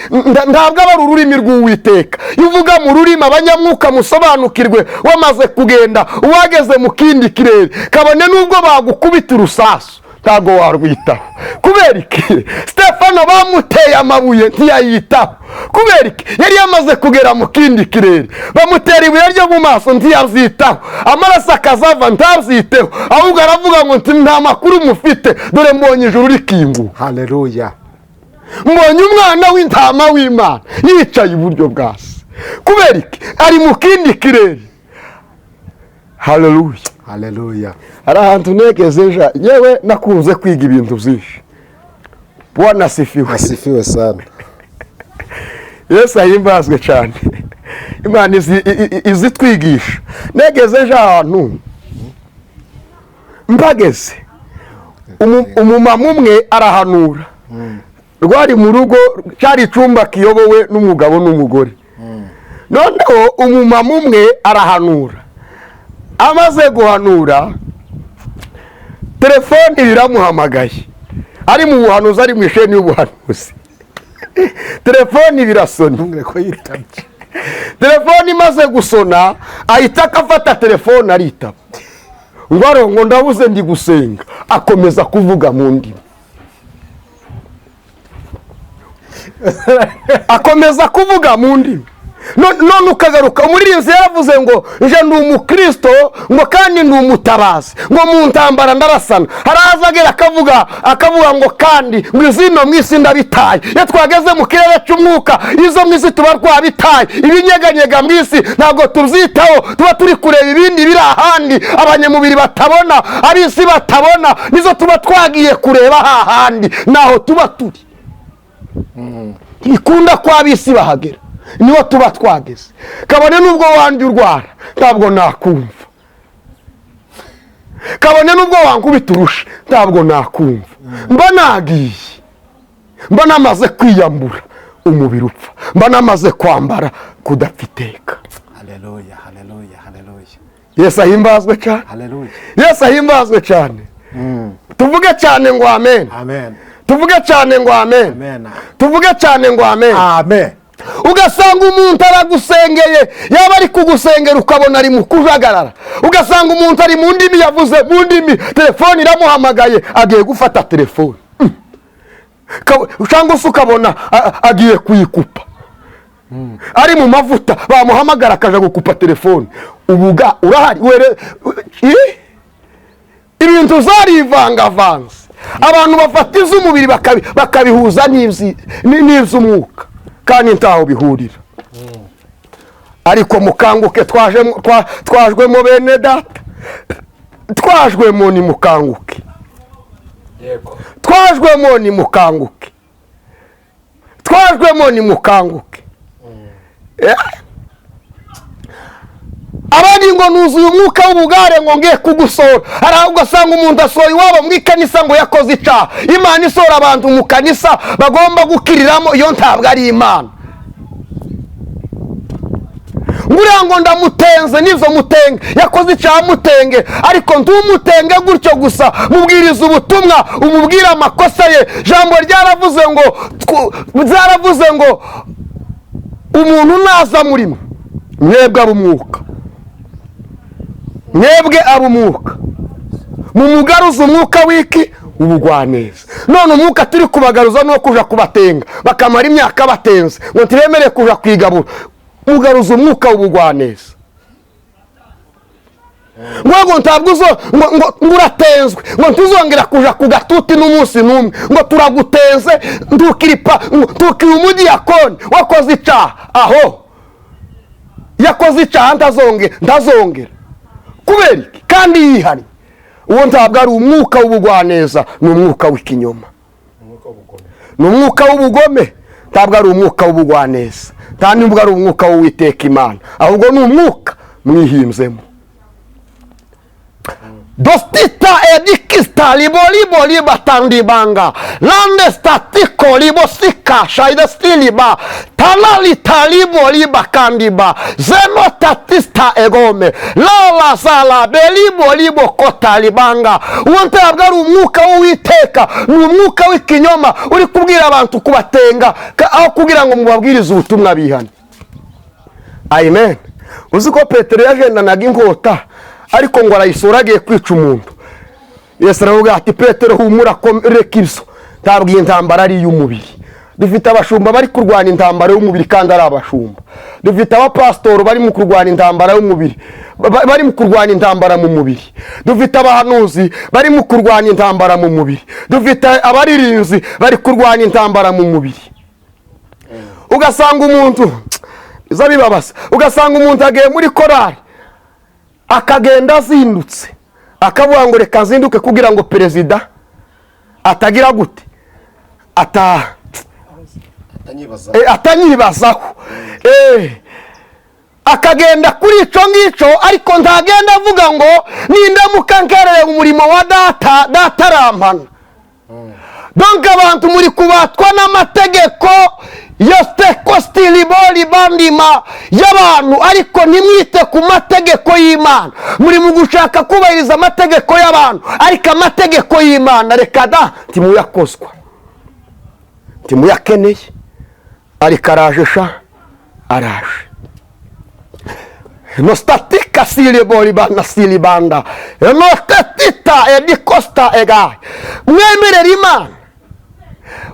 Ntabwo aba ari ururimi rw'Uwiteka. Iyo uvuga mu rurimi, abanyamwuka musobanukirwe, wamaze kugenda, uwageze mu kindi kirere, kabone n'ubwo bagukubita urusasu ntabwo warwitaho. Kubera iki? Stefano bamuteye amabuye ntiyayitaho. Kubera iki? Yari yamaze kugera mu kindi kirere. Bamutera ibuye ryo mu maso ntiyabyitaho, amaraso akazava ntabyiteho, ahubwo aravuga ngo nta makuru mufite, dore mbonye ijuru rikinguka. Haleluya. Mbonye umwana w'intama w'Imana yicaye iburyo bwa Se. Kubera iki? Ari mu kindi kirere. Haleluya! Haleluya. Hari ahantu negeze ejo, yewe nakunze kwiga ibintu byinshi. Bwana asifiwe. Asifiwe sana. Yesu ahimbazwe cyane. Imana izitwigisha. Negeze ejo ahantu, mpageze umumama umwe arahanura. Rwari mu rugo, cyari icyumba kiyobowe n'umugabo n'umugore. Noneho umumama umwe arahanura. Amaze guhanura, telefone iramuhamagaye, ari mu buhanuzi, ari mu isheni y'ubuhanuzi, telefone birasona. Ntumbwire ko yitabye. Telefone imaze gusona, ahita akafata telefone aritaba, ngo arongo ndabuze, ndi gusenga. Akomeza kuvuga mu ndimi, akomeza kuvuga mu ndimi. None ukagaruka, umuririmbyi yaravuze ngo: "Nje ndi umukristo," ngo "kandi ndi umutabazi," ngo "mu ntambara ndarasana." Haraza agera akavuga, akavuga ngo kandi ngo izino mu isi ndabitaye. Iyo twageze mu kirere cy'umwuka, izo mu isi tuba twabitaye. Ibinyeganyega mu isi ntabwo tubyitaho, tuba turi kureba ibindi biri ahandi abanyamubiri batabona, ab'isi batabona, nizo tuba twagiye kureba hahandi, naho tuba turi. Ntikunda ko ab'isi bahagera, niho tuba twageze. Kabone n'ubwo wandi urwara, ntabwo nakumva. Kabone n'ubwo wankubita urushi, ntabwo nakumva. Mba nagiye, mba namaze kwiyambura umubiri upfa, mba namaze kwambara kudapfa iteka. Haleluya, haleluya, haleluya. Yesu ahimbazwe cyane. Haleluya. Yesu ahimbazwe cyane. Tuvuge cyane ngo amen. Amen. Tuvuge cyane ngo amen. Amen. Tuvuge cyane ngo amen. Amen. Ugasanga umuntu aragusengeye, yaba ari kugusengera ukabona ari mu kujagarara. Ugasanga umuntu ari mu ndimi, yavuze mu ndimi, telefone iramuhamagaye, agiye gufata telefone, cyangwa se ukabona agiye kuyikupa, ari mu mavuta, bamuhamagara akaja gukupa telefone. Ubuga urahari were ibintu zarivangavanze. Abantu bafata iz'umubiri bakabihuza n'iby'umwuka, kandi ntaho bihurira. Ariko mukanguke, twajwemo bene data, twajwemo, ni mukanguke. Twajwemo, ni mukanguke. Twajwemo, ni mukanguke. Abandi ngo nuzuye umwuka w'ubugare, ngo ngiye kugusohora. Hari aho ugasanga umuntu asohoye iwabo mu ikanisa ngo yakoze icaha. Imana isohora abantu mu kanisa bagomba gukiriramo, iyo ntabwo ari Imana. Nguriya ngo ndamutenze, nizo mutenge, yakoze icyaha, mutenge, ariko ntumutenge gutyo gusa. Mubwiriza ubutumwa, umubwire amakosa ye. Jambo ryaravuze ngo ryaravuze ngo umuntu naza muri mwe, mwebwe ab'umwuka, mwebwe ab'umwuka, mumugaruza umwuka w'iki? Ubugwaneza. None umwuka turi kubagaruza ni uwo kuja kubatenga, bakamara imyaka batenze, ngo ntibemere kuja kwigabura. Mugaruza umwuka w'ubugwaneza, ngo ntabwo uzo ngo uratenzwe, ngo ntuzongera kuja ku gatuti n'umunsi n'umwe, ngo turagutenze, ntukiripa, ntukiri umudiyakoni, wakoze icaha. Aho yakoze icaha, ntazongera. Kubera iki? Kandi yihari. Uwo ntabwo ari umwuka w'ubugwaneza, ni umwuka w'ikinyoma, ni umwuka w'ubugome. Ntabwo ari umwuka w'ubugwaneza, nta nubwo ari umwuka w'Uwiteka Imana, ahubwo ni umwuka mwihinzemo. Dostita edikista libo libo liba tandibanga lande statiko libo sika shaida stiliba talali talibo liba kandiba zeno tatista egome lala zala belibo libo kota libanga. Uwo ntabwo ari umwuka w'Uwiteka, ni umwuka w'ikinyoma uri kubwira abantu kubatenga aho kugira ngo mubabwirize ubutumwa bihane. Amen. Uzi ko Petero yagendanaga inkota, ariko ngo arayisura agiye kwica umuntu. Yesu aravuga ati: "Petero, humura, reka ibyo, ntabwo iyi ntambara ari iy'umubiri." Dufite abashumba bari kurwana intambara y'umubiri kandi ari abashumba. Dufite abapasitori bari mu kurwana intambara y'umubiri, bari mu kurwana intambara mu mubiri. Dufite abahanuzi bari mu kurwana intambara mu mubiri. Dufite abaririnzi bari kurwana intambara mu mubiri. Ugasanga umuntu iza bibabasa, ugasanga umuntu agiye muri korari, akagenda azindutse, akavuga ngo reka nzinduke kugira ngo perezida atagira gute, ata Atanyibaza. Atanyibazaho. Akagenda kuri ico ngico, ariko ntagenda avuga ngo nindamuka nkereye umurimo wa data, data arampana. Donc abantu muri kubatwa n'amategeko yostekostiliboli y'abantu, ariko ntimwite ku mategeko y'Imana. Muri mu gushaka kubahiriza amategeko y'abantu, ariko amategeko y'Imana reka da, ntimuyakozwa, ntimuyakeneye. Ariko araje sha, araje. Nostatika siliboli silibanda notetita edikosta egaye mwemerera Imana.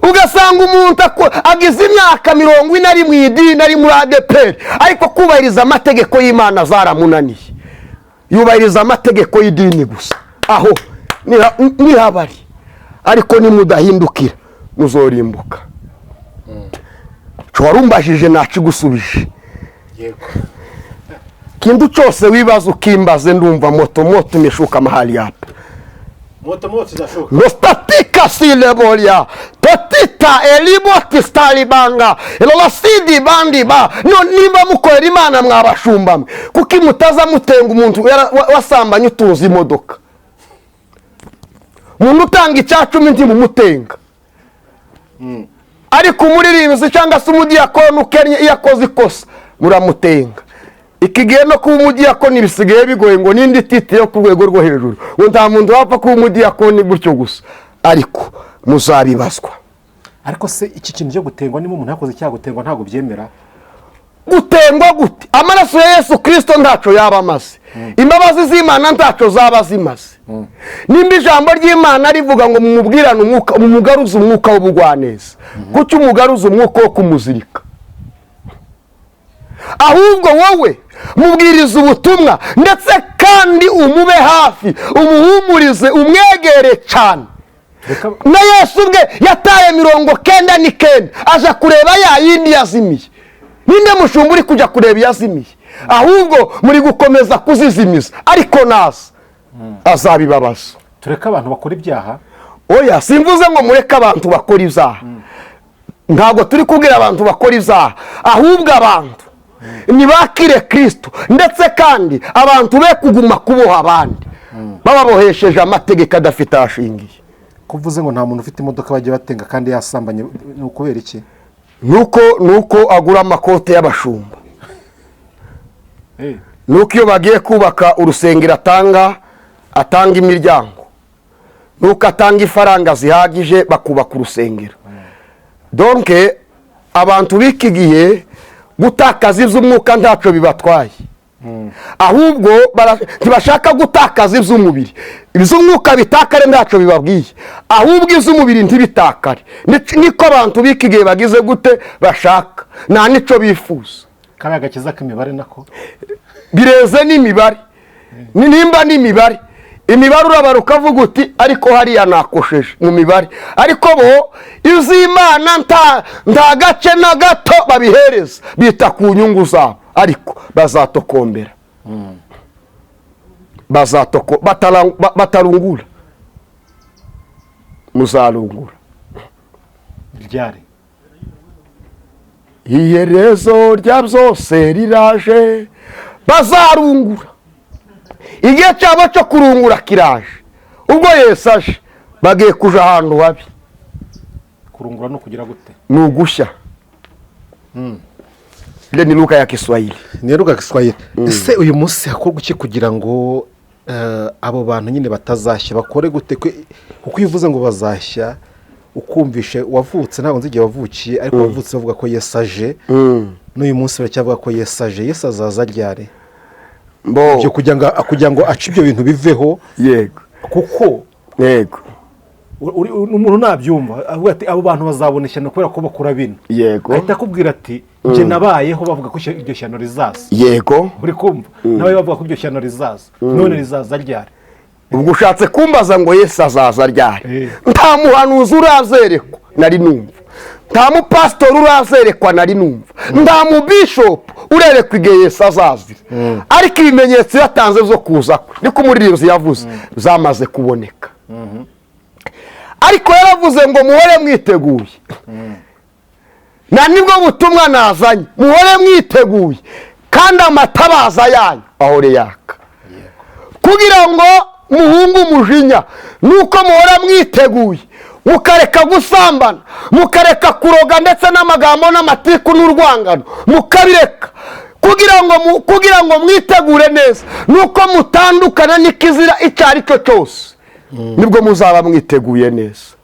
Ugasanga umuntu agize imyaka 40 ari mu idini, ari muri ADEPR, ariko kubahiriza amategeko y'Imana zaramunaniye, yubahiriza amategeko y'idini gusa. Aho nihabari. Ariko nimudahindukira muzorimbuka. Warumbajije, nacigusubije. Yego. Kintu cyose wibaza ukimbaze, ndumva moto moto imeshuka mahali hapa. Moto moto zinashuka. Nostatika silebolia totita eliboti stalibanga elolasidi bandiba. No nimba mukorera Imana, mwabashumba mwe, kuki mutaza mutenga umuntu wasambanye utuzi imodoka? Umuntu utanga 10% ntimumutenga, ariko umuririmbyi cyangwa se umudiyakoni ukennye iyo akoze ikosa muramutenga. Iki gihe no kuba umudiyakoni bisigaye bigoye, ngo n'indi titre yo ku rwego rwo hejuru, ngo nta muntu wapfa kuba umudiyakoni gutyo gusa, ariko muzabibazwa. Ariko se iki kintu cyo gutengwa, niba umuntu yakoze icyaha, gutengwa ntabwo byemera? Gutengwa gute? Amaraso ya Yesu Kirisito ntacyo yaba amaze, imbabazi z'Imana ntacyo zaba zimaze. Nimba ijambo ry'Imana rivuga ngo mumubwirane umwuka, mumugaruze umwuka w'ubugwaneza, kuki umugaruza umwuka wo kumuzirika? Ahubwo wowe mubwiriza ubutumwa, ndetse kandi umube hafi, umuhumurize, umwegere cyane. Reka. Na Yesu ubwe yataye 99 aja kureba ya yindi yazimiye. Ninde mushumba uri kujya kureba iyazimiye? Ahubwo muri gukomeza kuzizimiza, ariko naza azabibabaza. Tureke abantu bakora ibyaha? Oya, simvuze ngo mureke abantu bakora ibyaha. Ntabwo turi kubwira abantu bakora ibyaha, ahubwo abantu ntibakire Kirisito, ndetse kandi abantu be kuguma kuboha abandi bababohesheje amategeko adafite aho ashingiye. Kuvuze ngo nta muntu ufite imodoka bajya batenga kandi yasambanye, ni ukubera iki? Nuko agura amakote y'abashumba, nuko iyo bagiye kubaka urusengero atanga imiryango, nuko atanga ifaranga zihagije bakubaka urusengero. Donc abantu b'iki gihe gutakaza iby'umwuka ntacyo bibatwaye, ahubwo ntibashaka gutakaza iby'umubiri. Iby'umwuka bitakare ntacyo bibabwiye, ahubwo iby'umubiri ntibitakare. Niko abantu b'iki gihe bagize gute, bashaka, nta n'icyo bifuza. Kariya gakiza k'imibare nako. Bireze n'imibare. Nimba n'imibare, imibare urabara ukavuga uti: "Ariko hariya nakosheje mu mibare." Ariko bo iz'Imana nta gace na gato babihereza, bita ku nyungu zabo, ariko bazatokombera, batarungura, muzarungura. Ryari? Iherezo rya byose riraje, bazarungura. Igihe cyabo cyo kurungura kiraje. Ubwo Yesu aje, bagiye kuja ahantu habi. Kurungura no kugira gute? Ni ugushya. Ile ni lugha ya Kiswahili. Ni lugha ya Kiswahili. Ese uyu munsi hakorwa iki kugira ngo abo bantu nyine batazashya? Bakore gute? Kuko iyo uvuze ngo bazashya, ukumvishe wavutse, ntabwo nzi igihe wavukiye, ariko wavutse bavuga ko Yesu aje, n'uyu munsi baracyavuga ko Yesu aje. Yesu azaza ryari? Mbo. Ibyo kugira ngo ace ibyo bintu biveho, kuko umuntu nabyumva avuga ati: "Abo bantu bazabona ishyano kubera ko bakora bino," ahita akubwira ati: "Njye nabayeho bavuga ko iryo shyano rizaza." Uri kumva, nawe bavuga ko iryo shyano rizaza, none rizaza ryari? Ubwo ushatse kumbaza ngo Yesu azaza ryari? Eh. Nta muhanuzi urazerekwa nari numva, nta mupasitori urazerekwa nari numva, nta mubishopu urerekwa igihe Yesu azazira, ariko ibimenyetso yatanze zo kuza kwe, niko umuririmbyi yavuze, zamaze kuboneka. Ariko yaravuze ngo muhore mwiteguye, na nibwo butumwa nazanye: muhore mwiteguye kandi amatabaza yanyu ahore yaka kugira ngo muhunge umujinya. Nuko muhora mwiteguye, mukareka gusambana, mukareka kuroga, ndetse n'amagambo n'amatiku n'urwangano mukabireka, kugira ngo mwitegure neza, nuko mutandukana n'ikizira icyo ari cyo cyose, nibwo muzaba mwiteguye neza.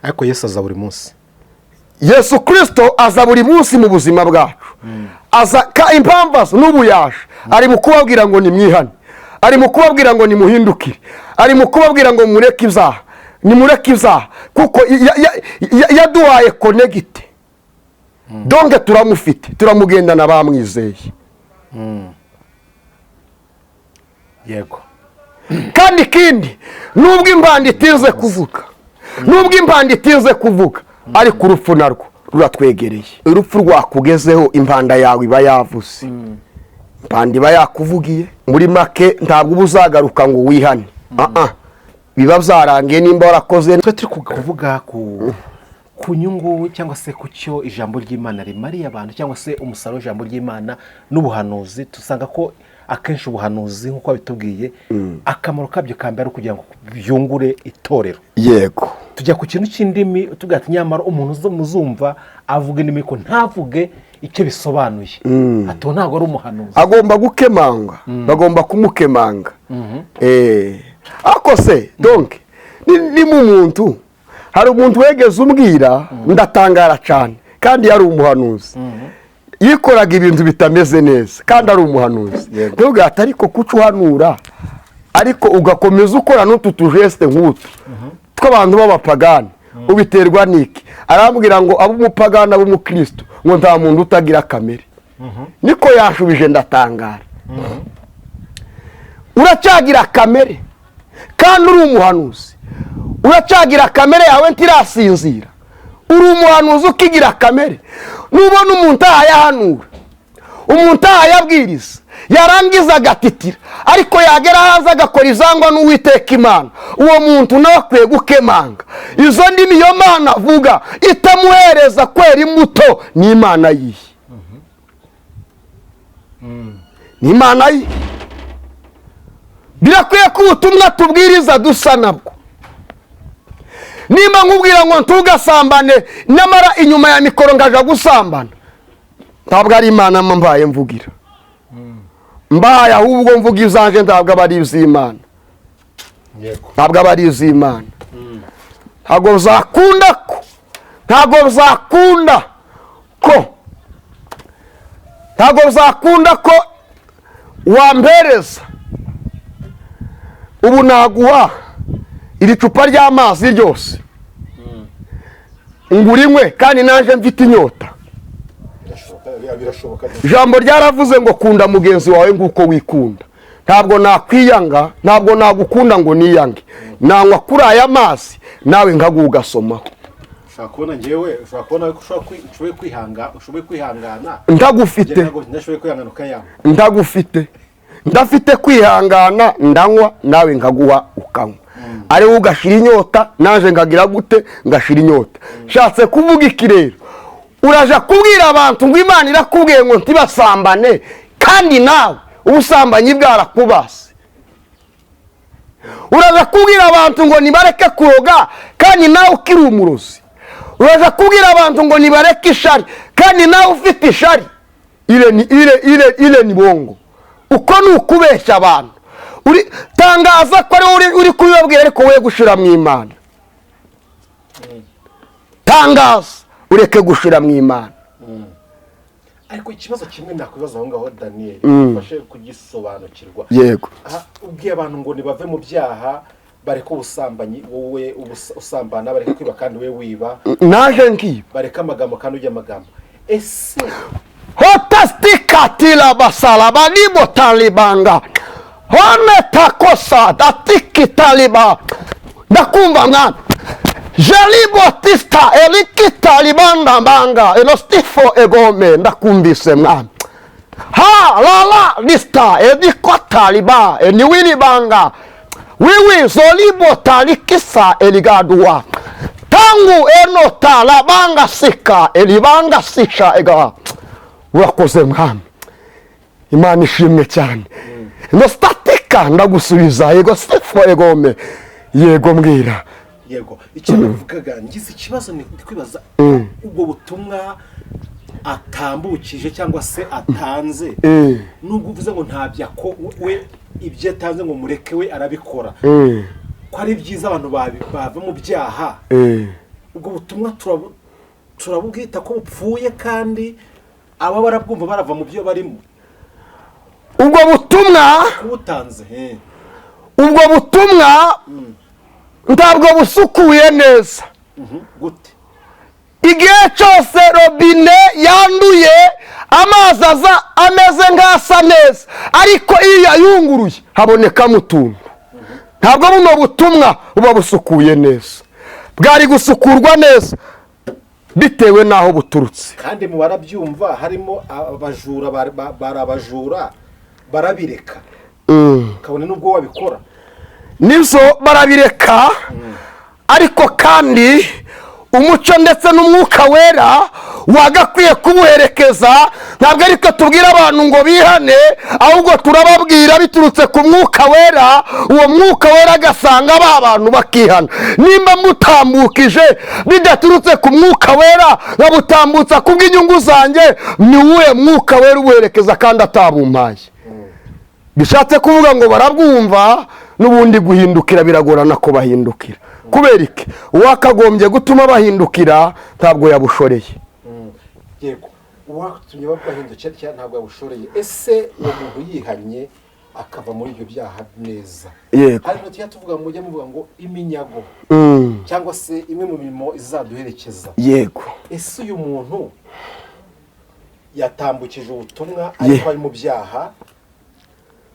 Ariko Yesu aza buri munsi. Yesu Kirisito aza buri munsi mu buzima bwacu. Aza ka impamvu aza n'ubu yaje, ari mu kubabwira ngo nimwihane, ari mu kubabwira ngo nimuhindukire, ari mu kubabwira ngo mureke ibyaha, nimureke ibyaha, kuko yaduhaye connect. Donc turamufite, turamugendana bamwizeye. Kandi ikindi, nubwo impanda itinze kuvuga, nubwo impanda itinze kuvuga, ariko urupfu narwo ruratwegereye. Urupfu rwakugezeho, impanda yawe iba yavuze, impanda iba yakuvugiye. Muri make, ntabwo uba uzagaruka ngo wihane. Ah, ah. Biba byarangiye nimba warakoze. Twe turi kuvuga ku nyungu cyangwa se ku cyo ijambo ry'Imana rimariye abantu, cyangwa se umusaruro w'ijambo ry'Imana n'ubuhanuzi, dusanga ko Akenshi ubuhanuzi, nk'uko wabitubwiye, akamaro kabyo ka mbere ari ukugira ngo byungure itorero. Tujya ku kintu cy'indimi, tubwira ati nyamara umuntu muzumva avuga indimi ko ntavuge icyo bisobanuye, ati uwo ntabwo ari umuhanuzi. Agomba gukemangwa, bagomba kumukemanga. Ariko se donc ni mu muntu, hari umuntu wegeze umbwira ndatangara cyane, kandi yari umuhanuzi, yikoraga ibintu bitameze neza kandi ari umuhanuzi. Ntugate, ariko kuca uhanura ariko ugakomeza ukora n'utu tugestes nk'utu tw'abantu b'abapagani, ubiterwa n'iki? Arambwira ngo ab'umupagani, ab'umukristo, ngo nta muntu utagira kamere. Niko yashubije, ndatangara. Uracyagira kamere kandi uri umuhanuzi, uracyagira kamere yawe ntirasinzira. Uri umuhanuzi ukigira kamere. Nubona umuntu ahayahanura, umuntu ahayabwiriza, yarangiza agatitira, ariko yagera hanze agakora izangwa n'Uwiteka Imana, uwo muntu nawe akwiye gukemanga. Izo ndimi, iyo Mana avuga itamuhereza kwera imbuto, ni Imana yihe? Ni Imana ye? Birakwiye ko ubutumwa tubwiriza dusa nabwo. Nimba nkubwira ngo ntugasambane, nyamara inyuma ya mikoro ngaja gusambana, ntabwo ari Imana mba mbaye mvugira, mbaye ahubwo mvuga izanje, ntabwo aba ari iz'Imana. Ntabwo aba ari iz'Imana. Ntabwo bizakunda ko, ntabwo bizakunda ko, ntabwo bizakunda ko wampereza ubu naguha iri cupa ry'amazi ryose ngo urinywe kandi naje mfite inyota. Birashoboka. Ijambo ryaravuze ngo kunda mugenzi wawe nk'uko wikunda. Ntabwo nakwiyanga, ntabwo nagukunda ngo niyange. Nanywa kuri aya mazi, nawe nkaguha ugasomaho. Ushobora kubona njyewe, ushobora kubona ko ushoboye kwihanga, ushoboye kwihangana. Ndagufite. Njye ntabwo ndashoboye kwihangana ukayanywa. Ndagufite, ndafite kwihangana, ndanywa nawe nkaguha ukanywa, ari wowe ugashira inyota, naje nkagira gute? Ngashira inyota. Nshatse kuvuga iki rero? Uraja kubwira abantu ngo Imana irakubwiye ngo ntibasambane, kandi nawe ubusambanyi bwarakubase. Uraja kubwira abantu ngo nibareke kuroga, kandi nawe ukiri umurozi. Uraja kubwira abantu ngo nibareke ishari, kandi nawe ufite ishari. Ile ni ile ni bongo. Uko ni ukubeshya abantu. Uri tangaza ko ari wowe uri kubibabwira, ariko we gushira mu Imana. Tangaza ureke gushira mu Imana. Ariko ikibazo kimwe nakwibaza aho ngaho, Daniel, ufashe kugisobanukirwa. Yego. Aha, ubwiye abantu ngo nibave mu byaha, bareke ubusambanyi, wowe usambana, bareke kwiba kandi we wiba, Naje nkiba. bareke amagambo kandi ujya amagambo. Ese Hotastikatila basalaba nibo talibanga hone takosa datiki taliba. Ndakumva mwana jelibotista elikitalibanda banga elostifo egome. Ndakumvise mwana ha lala lista edikotaliba eniwilibanga wiwi zolibo talikisa eligadua tangu enota labanga sika elibanga sisha ega. Urakoze mwami, Imana ishimwe cyane. Ngo statika ndagusubiza yego sifo egome, yego mbwira. Yego, icyo navugaga, ngize ikibazo, ni kwibaza ubwo butumwa atambukije cyangwa se atanze, nubwo uvuze ngo ntabyo ako we ibyo atanze ngo mureke we arabikora, ko ari byiza abantu bava mu byaha, ubwo butumwa turabubwita ko bupfuye kandi aba barabwumva barava mu byo barimo? Ubwo butumwa kubutanze he? Ubwo butumwa ntabwo busukuye neza. Gute? Igihe cyose robine yanduye, amazi aza ameze nk'asa neza, ariko iyo yayunguruye habonekamo utuntu. Ntabwo buno butumwa buba busukuye neza, bwari gusukurwa neza bitewe n'aho buturutse. Kandi mu barabyumva harimo abajura, bari abajura barabireka, kabone n'ubwo wabikora. Nibyo, barabireka, ariko kandi umuco ndetse n'umwuka wera. Wagakwiye kubuherekeza. Ntabwo ariko tubwira abantu ngo bihane, ahubwo turababwira biturutse ku Mwuka Wera. Uwo Mwuka Wera agasanga ba bantu bakihana. Nimba mutambukije bidaturutse ku Mwuka Wera, nkabutambutsa kubw'inyungu zanjye, ni uwuhe Mwuka Wera ubuherekeza kandi atabumpaye? Bishatse kuvuga ngo barabwumva, n'ubundi guhindukira biragorana ko bahindukira. Kubera iki? Uwakagombye gutuma bahindukira ntabwo yabushoreye. Yego, uwatumye bahindukira ntabwo yabushoreye. Ese uwo muntu yihannye akava muri ibyo byaha neza, Yego. hari ibintu tujya tuvuga, mujya muvuga ngo iminyago cyangwa se imwe mu mirimo izaduherekeza. Ese uyu muntu yatambukije ubutumwa ariko ari mu byaha,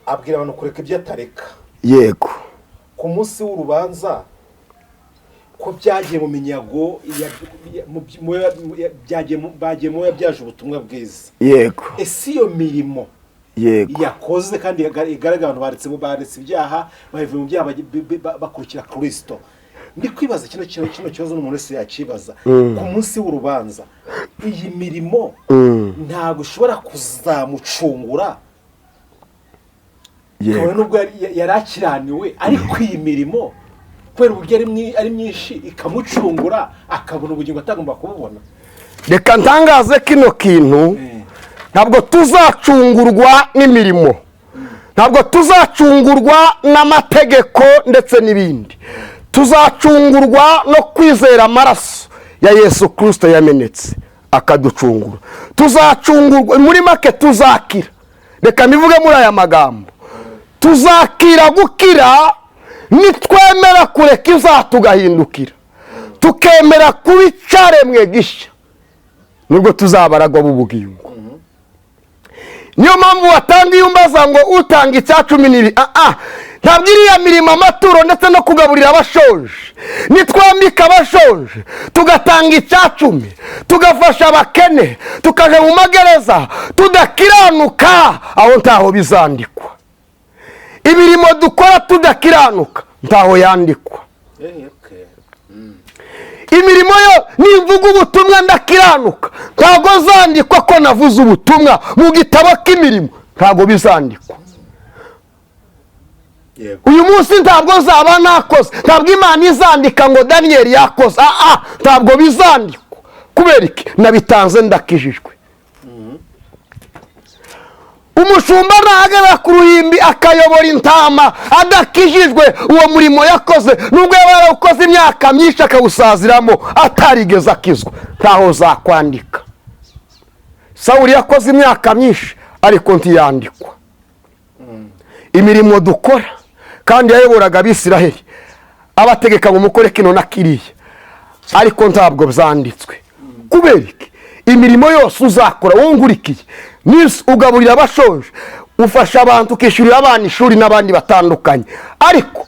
abwira abantu kureka ibyo atareka, ku munsi w'urubanza, ko byagiye mu minyago bagiye mu yabyaje ubutumwa bwiza, ese iyo mirimo yakoze kandi igaragara, abantu baretse ibyaha, bavuye mu byaha, bakurikira Kirisito, ndi kwibaza kino kibazo, n'umuntu wese yakibaza: ku munsi w'urubanza iyi mirimo ntabwo ishobora kuzamucungura, kabone nubwo yari akiraniwe, ariko iyi mirimo kubera uburyo ari myinshi ikamucungura, akabona ubugingo atagomba kububona? Reka ntangaze kino kintu: ntabwo tuzacungurwa n'imirimo, ntabwo tuzacungurwa n'amategeko ndetse n'ibindi. Tuzacungurwa no kwizera amaraso ya Yesu Kirisito yamenetse akaducungura. Tuzacungurwa, muri make tuzakira. Reka mbivuge muri aya magambo: tuzakira gukira nitwemera kureka ibyaha, tugahindukira, tukemera kuba icyaremwe gishya, nibwo tuzabaragwa b'ubugingo. Niyo mpamvu watanga, iyo umbaza ngo utanga icya cumi n'ibi, ntabwo iriya mirimo, amaturo ndetse no kugaburira abashonje, nitwambika abashonje, tugatanga icya cumi, tugafasha abakene, tukajya mu magereza, tudakiranuka, aho ntaho bizandikwa. Imirimo dukora tudakiranuka ntaho yandikwa. Imirimo yo, nimvuga ubutumwa ndakiranuka, ntabwo zandikwa ko navuze ubutumwa mu gitabo k'imirimo, ntabwo bizandikwa. Uyu munsi ntabwo nzaba nakoze, ntabwo Imana izandika ngo Daniyeli yakoze. Ntabwo bizandikwa. Kubera iki? Nabitanze ndakijijwe. Umushumba nahagarara ku ruhimbi akayobora intama adakijijwe, uwo murimo yakoze, nubwo yaba yarawukoze imyaka myinshi akawusaziramo atarigeze akizwa, ntaho zakwandika. Sawuli yakoze imyaka myinshi ariko ntiyandikwa imirimo dukora, kandi yayoboraga Abisiraheli, abategeka ngo mukore kino na kiriya, ariko ntabwo byanditswe. Kubera iki? Imirimo yose uzakora wungurikiye nisi, ugaburira abashonje, ufasha abantu, ukishyurira abana ishuri n'abandi batandukanye, ariko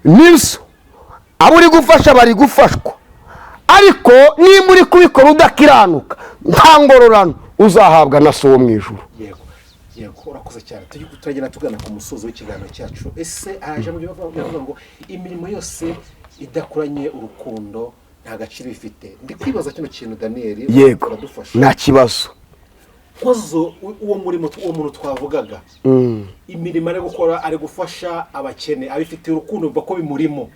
nizo abo uri gufasha bari gufashwa, ariko nimba uri kubikora udakiranuka, nta ngororano uzahabwa na So wo mu ijuru. Yego, urakoze cyane. Tujye turagenda tugana ku musozo w'ikiganiro cyacu. Ese haje mu byo bavuga ngo imirimo yose idakoranye urukundo nta gaciro ifite? Ndi kwibaza kino kintu, Daniyeli, uradufasha. Nta kibazo. Nkozo uwo murimo, uwo muntu twavugaga, imirimo ari gukora, ari gufasha abakene, abifitiye urukundo, biva ko bimurimo,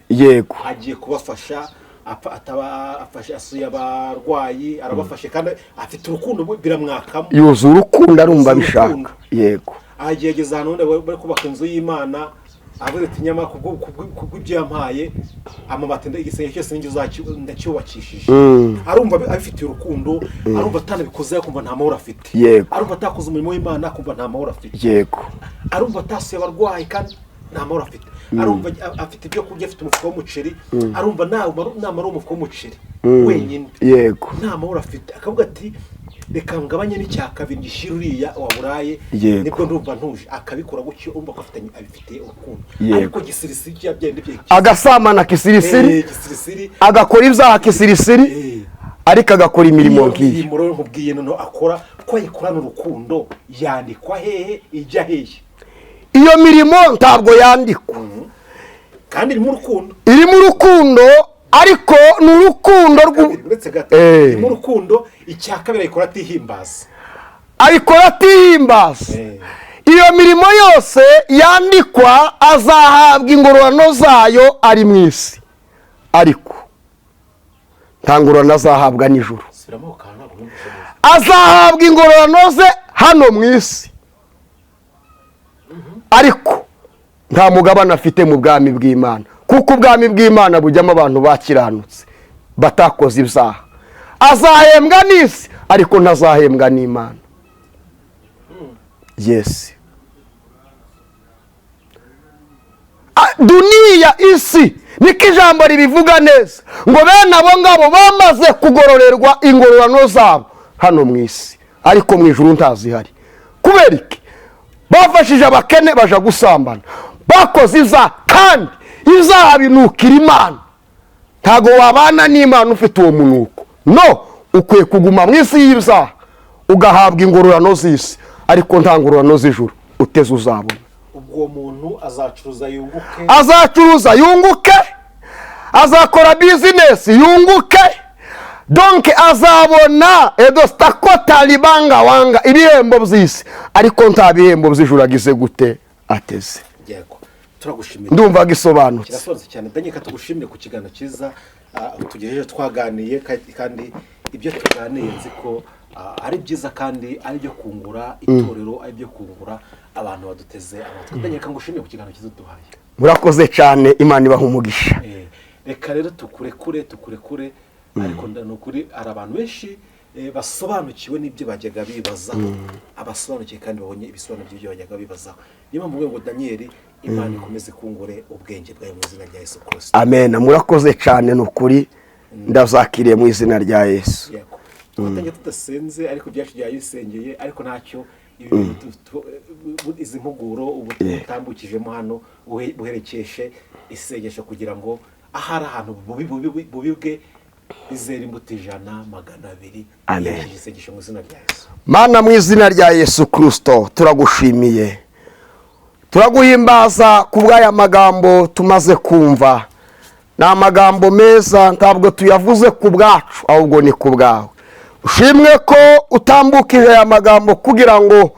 agiye kubafasha, apfa ataba afashe, asuye abarwayi, arabafashe kandi afite urukundo, biramwakamo. Yuzuye urukundo, arumva Yuzuye abishaka. urukundo. Agiye ageze ahantu wenda bari kubaka inzu y'Imana, avuze ati: "Nyamara kubw'ibyo yampaye amabati, igisenge cyose ninjye ndacyubakishije." Arumva abifitiye urukundo, arumva atanabikoze akumva nta mahoro afite. Arumva atakoze umurimo w'Imana akumva nta mahoro afite. Arumva atasuye abarwayi kandi nta mahoro afite. Arumva afite ibyo kurya, afite umufuka w'umuceri, arumva namara umufuka w'umuceri wenyine nta mahoro afite, akavuga ati: "Reka ngabanye n'icya kabiri ngishyire uriya waburaye, nibwo ndumva ntuje." Akabikora gutyo, urumva ko abifitiye urukundo. Ariko gisirisiri byenda bye Agasamana kisirisiri. Gisirisiri. Agakora ibyaha kisirisiri, ariko agakora imirimo Iyo nk'iyo. mirimo rero nkubwiye noneho akora, ko ayikorana urukundo, yandikwa hehe, ijya hehe? Iyo mirimo ntabwo yandikwa. Kandi irimo urukundo. Irimo urukundo. Ariko ni urukundo Uretse gato, mu rukundo, icya kabiri ayikora atihimbaza. Ayikora atihimbaza. Iyo mirimo yose yandikwa azahabwa ingororano zayo ari mu isi, ariko nta ngororano azahabwa nijoro. Subiramo ako kantu, ntabwo numvise neza. Azahabwa ingororano ze hano mu isi, ariko nta mugabane afite mu bwami bw'Imana, kuko ubwami bw'Imana bujyamo abantu bakiranutse batakoze ibyaha. Azahembwa n'isi, ariko ntazahembwa n'Imana. Yes, duniya, isi, niko ijambo ribivuga neza ngo bene abo ngabo bamaze kugororerwa ingororano zabo hano mu isi, ariko mu ijuru ntazihari. Kubera iki? Bafashije abakene, baja gusambana, bakoze ibyaha, kandi ibyaha binukira Imana. Ntabwo wabana n'Imana ufite uwo munuko. No ukwiye kuguma mu isi y'ibyaha, ugahabwa ingororano z'isi, ariko nta ngororano z'ijuru uteze uzabona. Ubwo uwo muntu azacuruza yunguke? Azacuruza yunguke, azakora business yunguke, donc azabona edositakota libanga wanga ibihembo by'isi, ariko nta bihembo by'ijuru agize gute ateze. Yego, turagushimira. Ndumva gisobanutse. Kirasobanutse cyane. Daniel, tugushimire ku kiganiro cyiza tugejeje twaganiye, kandi ibyo tuganiye nzi ko ari byiza kandi ari ibyo kungura itorero, ari ibyo kungura abantu baduteze amatwi. Daniel, reka ngushimire ku kiganiro cyiza duhaye. Murakoze cyane, Imana ibaha umugisha. Reka rero tukurekure, tukurekure, ariko ni ukuri hari abantu benshi basobanukiwe n'ibyo bajyaga bibazaho, abasobanukiwe kandi babonye ibisobanuro by'ibyo bajyaga bibazaho. Niyo mpamvu mvuga ngo Daniel, Imana ikomeze kungure ubwenge bwawe mu izina rya Yesu Kirisito. Amen, murakoze cyane, ni ukuri ndazakiriye mu izina rya Yesu. Yego, twatangiye tudasenze, ariko ibyacu byayisengeye, ariko ntacyo. Ibi bintu izi mpuguro ubu utambukijemo hano buherekeshe isengesho, kugira ngo ahari ahantu bubi bubi bubi bwe bizera imbuto 100, 200. Amen. Yerekeje isengesho mu izina rya Yesu. Mana, mu izina rya Yesu Kirisito, turagushimiye, turaguhimbaza ku bw'aya magambo tumaze kumva. Ni amagambo meza, ntabwo tuyavuze ku bwacu, ahubwo ni ku bwawe. Ushimwe ko utambukije aya magambo kugira ngo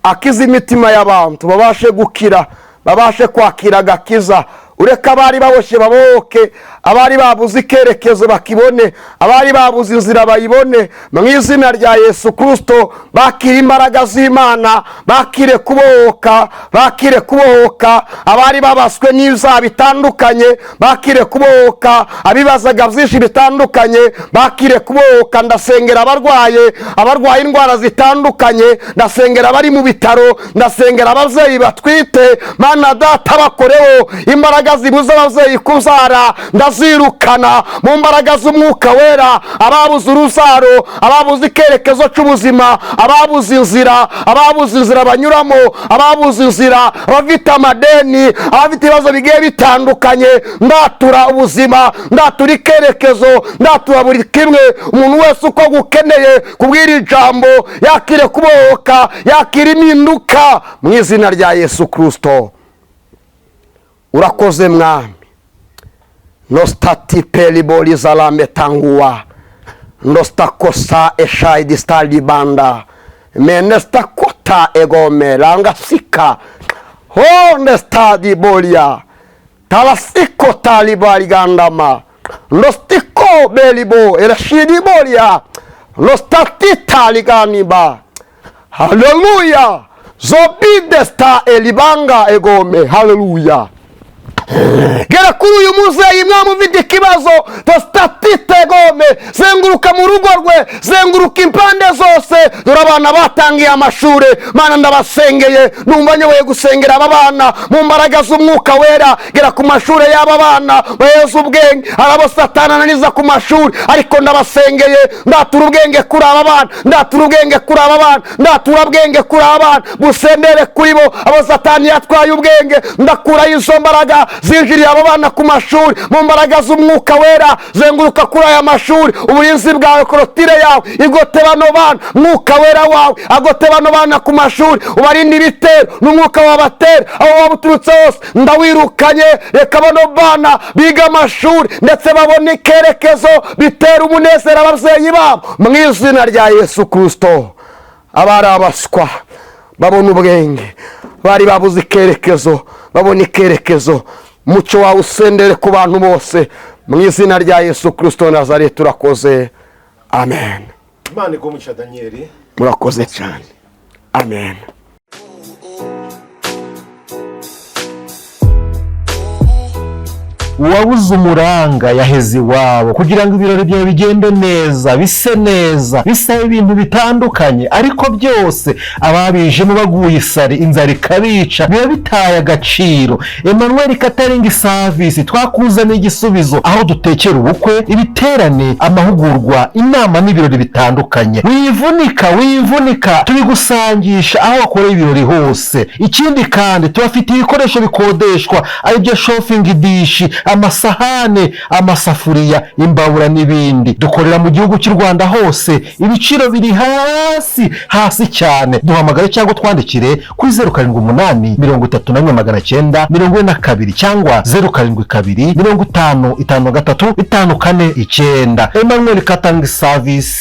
akize imitima y'abantu, babashe gukira, babashe kwakira agakiza. Ureke abari baboshye babohoke, abari babuze ikerekezo bakibone, abari babuze inzira bayibone. Mu izina rya Yesu Kirisito, bakire imbaraga z'Imana, bakire kubohoka, bakire kubohoka. Abari babaswe n'ibyaha bitandukanye bakire kubohoka, abibazaga byinshi bitandukanye bakire kubohoka. Ndasengera abarwaye, abarwaye indwara zitandukanye, ndasengera abari mu bitaro, ndasengera ababyeyi batwite. Mana Data, bakoreho imbaraga zibuza ababyeyi kubyara, ndazirukana mu mbaraga z'Umwuka Wera. Ababuze urubyaro, ababuze ikerekezo cy'ubuzima, ababuze inzira, ababuze inzira banyuramo, ababuze inzira, abafite amadeni, abafite ibibazo bigiye bitandukanye, ndatura ubuzima, ndatura ikerekezo, ndatura buri kimwe. Umuntu wese uko gukeneye kubwira ijambo yakire kubohoka, yakire impinduka mu izina rya Yesu Kirisito. Urakoze Mwami. Nostati peliboli zalame tanguwa nostakosa eshaidi stalibanda menestakota egome langasika honestadi bolia talasiko talibaligandama nostiko belibo erashidi bolia nostatitaliganiba. Haleluya! Zobidesta elibanga egome. Haleluya! Gera kuri uyu muzeyi, mwami, ufite ikibazo tostatite gome. Zenguruka mu rugo rwe, zenguruka impande zose. Dore abana batangiye amashuri. Mana, ndabasengeye, numva nyoboye gusengera aba bana mu mbaraga z'Umwuka Wera. Gera ku mashuri y'aba bana, baheze ubwenge. Hari abo Satani ananiza ku mashuri, ariko ndabasengeye, ndatura ubwenge kuri aba bana, ndatura ubwenge kuri aba bana, ndatura ubwenge kuri aba bana, busendere kuri bo. Abo Satani yatwaye ubwenge, ndakuraho izo mbaraga. Zinjiriye abo bana ku mashuri mu mbaraga z'Umwuka Wera. Zenguruka kuri aya mashuri, uburinzi bwawe, clôture yawe igote bano bana. Mwuka Wera wawe agote bano bana ku mashuri, ubarinde ibitero n'umwuka wabatera aho waba uturutse hose, ndawirukanye. Reka bano bana biga amashuri ndetse babone ikerekezo, bitera umunezero ababyeyi babo, mu izina rya Yesu Kirisito. Abari abaswa babona ubwenge, bari babuze ikerekezo babona ikerekezo. Umucyo wawe usendere ku bantu bose, mu izina rya Yesu Kirisito Nazareti turakoze, amen. Imana iguhe umugisha, Daniyeli. Murakoze cyane, amen. Uwabuze umuranga yaheze iwabo. Kugira ngo ibirori byawe bigende neza, bise neza, bisaba ibintu bitandukanye, ariko byose ababijemo baguye isari, inzara ikabica, biba bitaye agaciro. Emmanuel Catering Service twakuzaniye igisubizo, aho dutekera ubukwe, ibiterane, amahugurwa, inama n'ibirori bitandukanye. Wivunika, wivunika, tubigusangisha aho wakoreye ibirori hose. Ikindi kandi, tubafitiye ibikoresho bikodeshwa, aribyo chafing dish, amasahane, amasafuriya, imbabura n'ibindi. Dukorera mu gihugu cy'u Rwanda hose, ibiciro biri hasi hasi cyane. Duhamagare cyangwa twandikire kuri 0783 131 942 cyangwa 07255354 9. Emmanuel Catering Service.